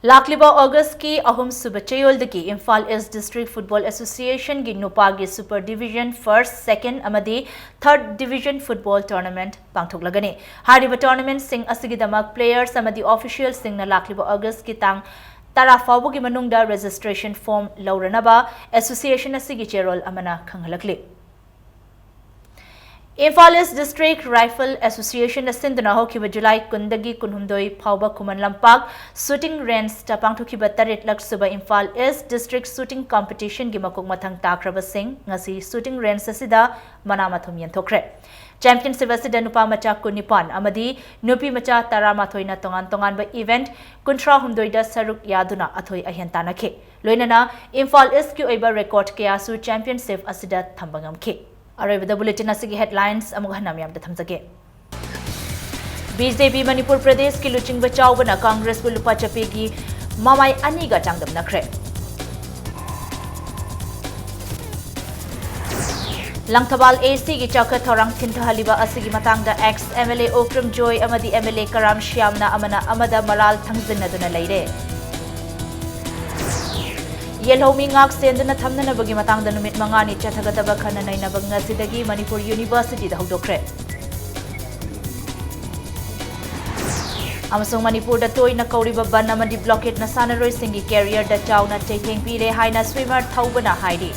ꯂꯥꯛꯂꯤꯕ ꯑꯣꯒꯁꯀꯤ ꯑꯍꯨꯝꯁꯨꯕ ꯆꯌꯣꯜꯗꯒꯤ ꯏꯝꯐꯥꯜ ꯏꯁ ꯗꯤꯁꯇ꯭ꯔꯤꯛ ꯐꯨꯠꯕꯣꯜ ꯑꯦꯁꯣꯁꯤꯌꯦꯁꯟꯒꯤ ꯅꯨꯄꯥꯒꯤ ꯁꯨꯄꯔ ꯗꯤꯚꯤꯖꯟ ꯐꯥꯔꯁ, ꯁꯦꯀꯦꯟ ꯑꯃꯗꯤ ꯊꯥꯔꯠ ꯗꯤꯚꯤꯖꯟ ꯐꯨꯠꯕꯣꯜ ꯇꯣꯔꯅꯥꯃꯦꯟꯠ ꯄꯥꯡꯊꯣꯛꯂꯒꯅꯤ꯫ ꯍꯥꯏꯔꯤꯕ ꯇꯣꯔꯅꯥꯃꯦꯟꯠꯁꯤꯡ ꯑꯁꯤꯒꯤꯗꯃꯛ ꯄ꯭ꯂꯦꯌꯔꯁ ꯑꯃꯗꯤ ꯑꯣꯐꯤꯁꯤꯌꯦꯜꯁꯤꯡꯅ ꯂꯥꯛꯂꯤꯕ ꯑꯣꯒꯁꯀꯤ ꯇꯥꯡ ꯇꯔꯥ ꯐꯥꯎꯕꯒꯤ ꯃꯅꯨꯡꯗ ꯔꯦꯖꯤꯁꯇ꯭ꯔꯦꯁꯟ ꯐꯣꯔꯝ ꯂꯧꯔꯅꯕ ꯑꯦꯁꯣꯁꯤꯌꯦꯁꯟ ꯑꯁꯤꯒꯤ ꯆꯦꯔꯣꯜ ꯑꯃꯅ ꯈꯪꯍꯜꯂꯛꯂꯤ꯫ ꯏꯝꯐꯥꯜ ꯏꯁ ꯗꯤꯁꯇ꯭ꯔꯤꯛ ꯔꯥꯏꯐꯜ ꯑꯦꯁꯣꯁꯤꯌꯦꯁꯟꯅ ꯁꯤꯟꯗꯨꯅ ꯍꯧꯈꯤꯕ ꯖꯨꯂꯥꯏ ꯀꯨꯟꯗꯒꯤ ꯀꯨꯟꯍꯨꯝꯗꯣꯏ ꯐꯥꯎꯕ ꯈꯨꯃꯟ ꯂꯝꯄꯥꯛ ꯁꯨꯇꯤꯡ ꯔꯦꯟꯖꯇ ꯄꯥꯡꯊꯣꯛꯈꯤꯕ ꯇꯔꯦꯠꯂꯛ ꯁꯨꯕ ꯏꯝꯐꯥꯜ ꯏꯁ ꯗꯤꯁꯇ꯭ꯔꯤꯛ ꯁꯨꯇꯤꯡ ꯀꯝꯄꯤꯇꯤꯁꯟꯒꯤ ꯃꯀꯣꯛ ꯃꯊꯪ ꯇꯥꯈ꯭ꯔꯕꯁꯤꯡ ꯉꯁꯤ ꯁꯨꯇꯤꯡ ꯔꯦꯟꯖ ꯑꯁꯤꯗ ꯃꯅꯥ ꯃꯊꯨꯝ ꯌꯦꯟꯊꯣꯛꯈ꯭ꯔꯦ꯫ Championship ꯑꯁꯤꯗ ꯅꯨꯄꯥ ꯃꯆꯥ ꯀꯨꯟꯅꯤꯄꯥꯟ ꯑꯃꯗꯤ ꯅꯨꯄꯤ ꯃꯆꯥ ꯇꯔꯥꯃꯥꯊꯣꯏꯅ ꯇꯣꯉꯥꯟ ꯇꯣꯉꯥꯟꯕ event ꯀꯨꯟꯊ꯭ꯔꯥꯍꯨꯝꯗꯣꯏꯗ ꯁꯔꯨꯛ ꯌꯥꯗꯨꯅ ꯑꯊꯣꯏ ꯑꯍꯦꯟ ꯇꯥꯟꯅꯈꯤ꯫ ꯂꯣꯏꯅꯅ ꯏꯝꯐꯥꯜ East ꯀꯤ ꯑꯣꯏꯕ record ꯀꯌꯥꯁꯨ championship ꯑꯁꯤꯗ ꯊꯝꯕ ꯉꯝꯈꯤ꯫ ꯑꯔꯣꯏꯕꯗ bulletin ꯑꯁꯤꯒꯤ headlines ꯑꯃꯨꯛ ꯍꯟꯅ ꯃꯌꯥꯝꯗ ꯊꯝꯖꯒꯦ꯫ BJP ꯃꯅꯤꯄꯨꯔ ꯄ꯭ꯔꯗꯦꯁꯀꯤ ꯂꯨꯆꯤꯡꯕ ꯆꯥꯎꯕꯅ ꯀꯪꯒ꯭ꯔꯦꯁꯄꯨ ꯂꯨꯄꯥ ꯆꯥꯄꯤꯒꯤ ꯃꯃꯥꯏ ꯑꯅꯤꯒ ꯆꯥꯡꯗꯝꯅꯈ꯭ꯔꯦ꯫ ꯂꯪꯊꯕꯥꯜ ACꯒꯤ ꯆꯥꯎꯈꯠ ꯊꯧꯔꯥꯡ ꯊꯤꯟꯊꯍꯜꯂꯤꯕ ꯑꯁꯤꯒꯤ ꯃꯇꯥꯡꯗ ex MLA ꯑꯣꯀ꯭ꯔꯝ ꯖꯣꯏ ꯑꯃꯗꯤ MLA ꯀꯔꯥꯝ ꯁ꯭ꯌꯥꯝꯅ ꯑꯃꯅ ꯑꯃꯗ ꯃꯔꯥꯜ ꯊꯥꯡꯖꯤꯟꯅꯗꯨꯅ ꯂꯩꯔꯦ꯫ ꯌꯦꯜꯍꯧꯃꯤ ꯉꯥꯛ ꯁꯦꯟꯗꯨꯅ ꯊꯝꯅꯅꯕꯒꯤ ꯃꯇꯥꯡꯗ ꯅꯨꯃꯤꯠ ꯃꯉꯥꯅꯤ ꯆꯠꯊꯒꯗꯕ ꯈꯟꯅ ꯅꯩꯅꯕ ꯉꯁꯤꯗꯒꯤ ꯃꯅꯤꯄꯨꯔ Universityꯗ ꯍꯧꯗꯣꯛꯈ꯭ꯔꯦ꯫ ꯑꯃꯁꯨꯡ ꯃꯅꯤꯄꯨꯔꯗ ꯇꯣꯏꯅ ꯀꯧꯔꯤꯕ ꯕꯟ ꯑꯃꯗꯤ blockade ꯅ ꯁꯥꯟꯅꯔꯣꯏꯁꯤꯡꯒꯤ careerꯗ ꯆꯥꯎꯅ ꯆꯩꯊꯦꯡ ꯄꯤꯔꯦ ꯍꯥꯏꯅ swimmer ꯊꯧꯕꯅ ꯍꯥꯏꯔꯤ꯫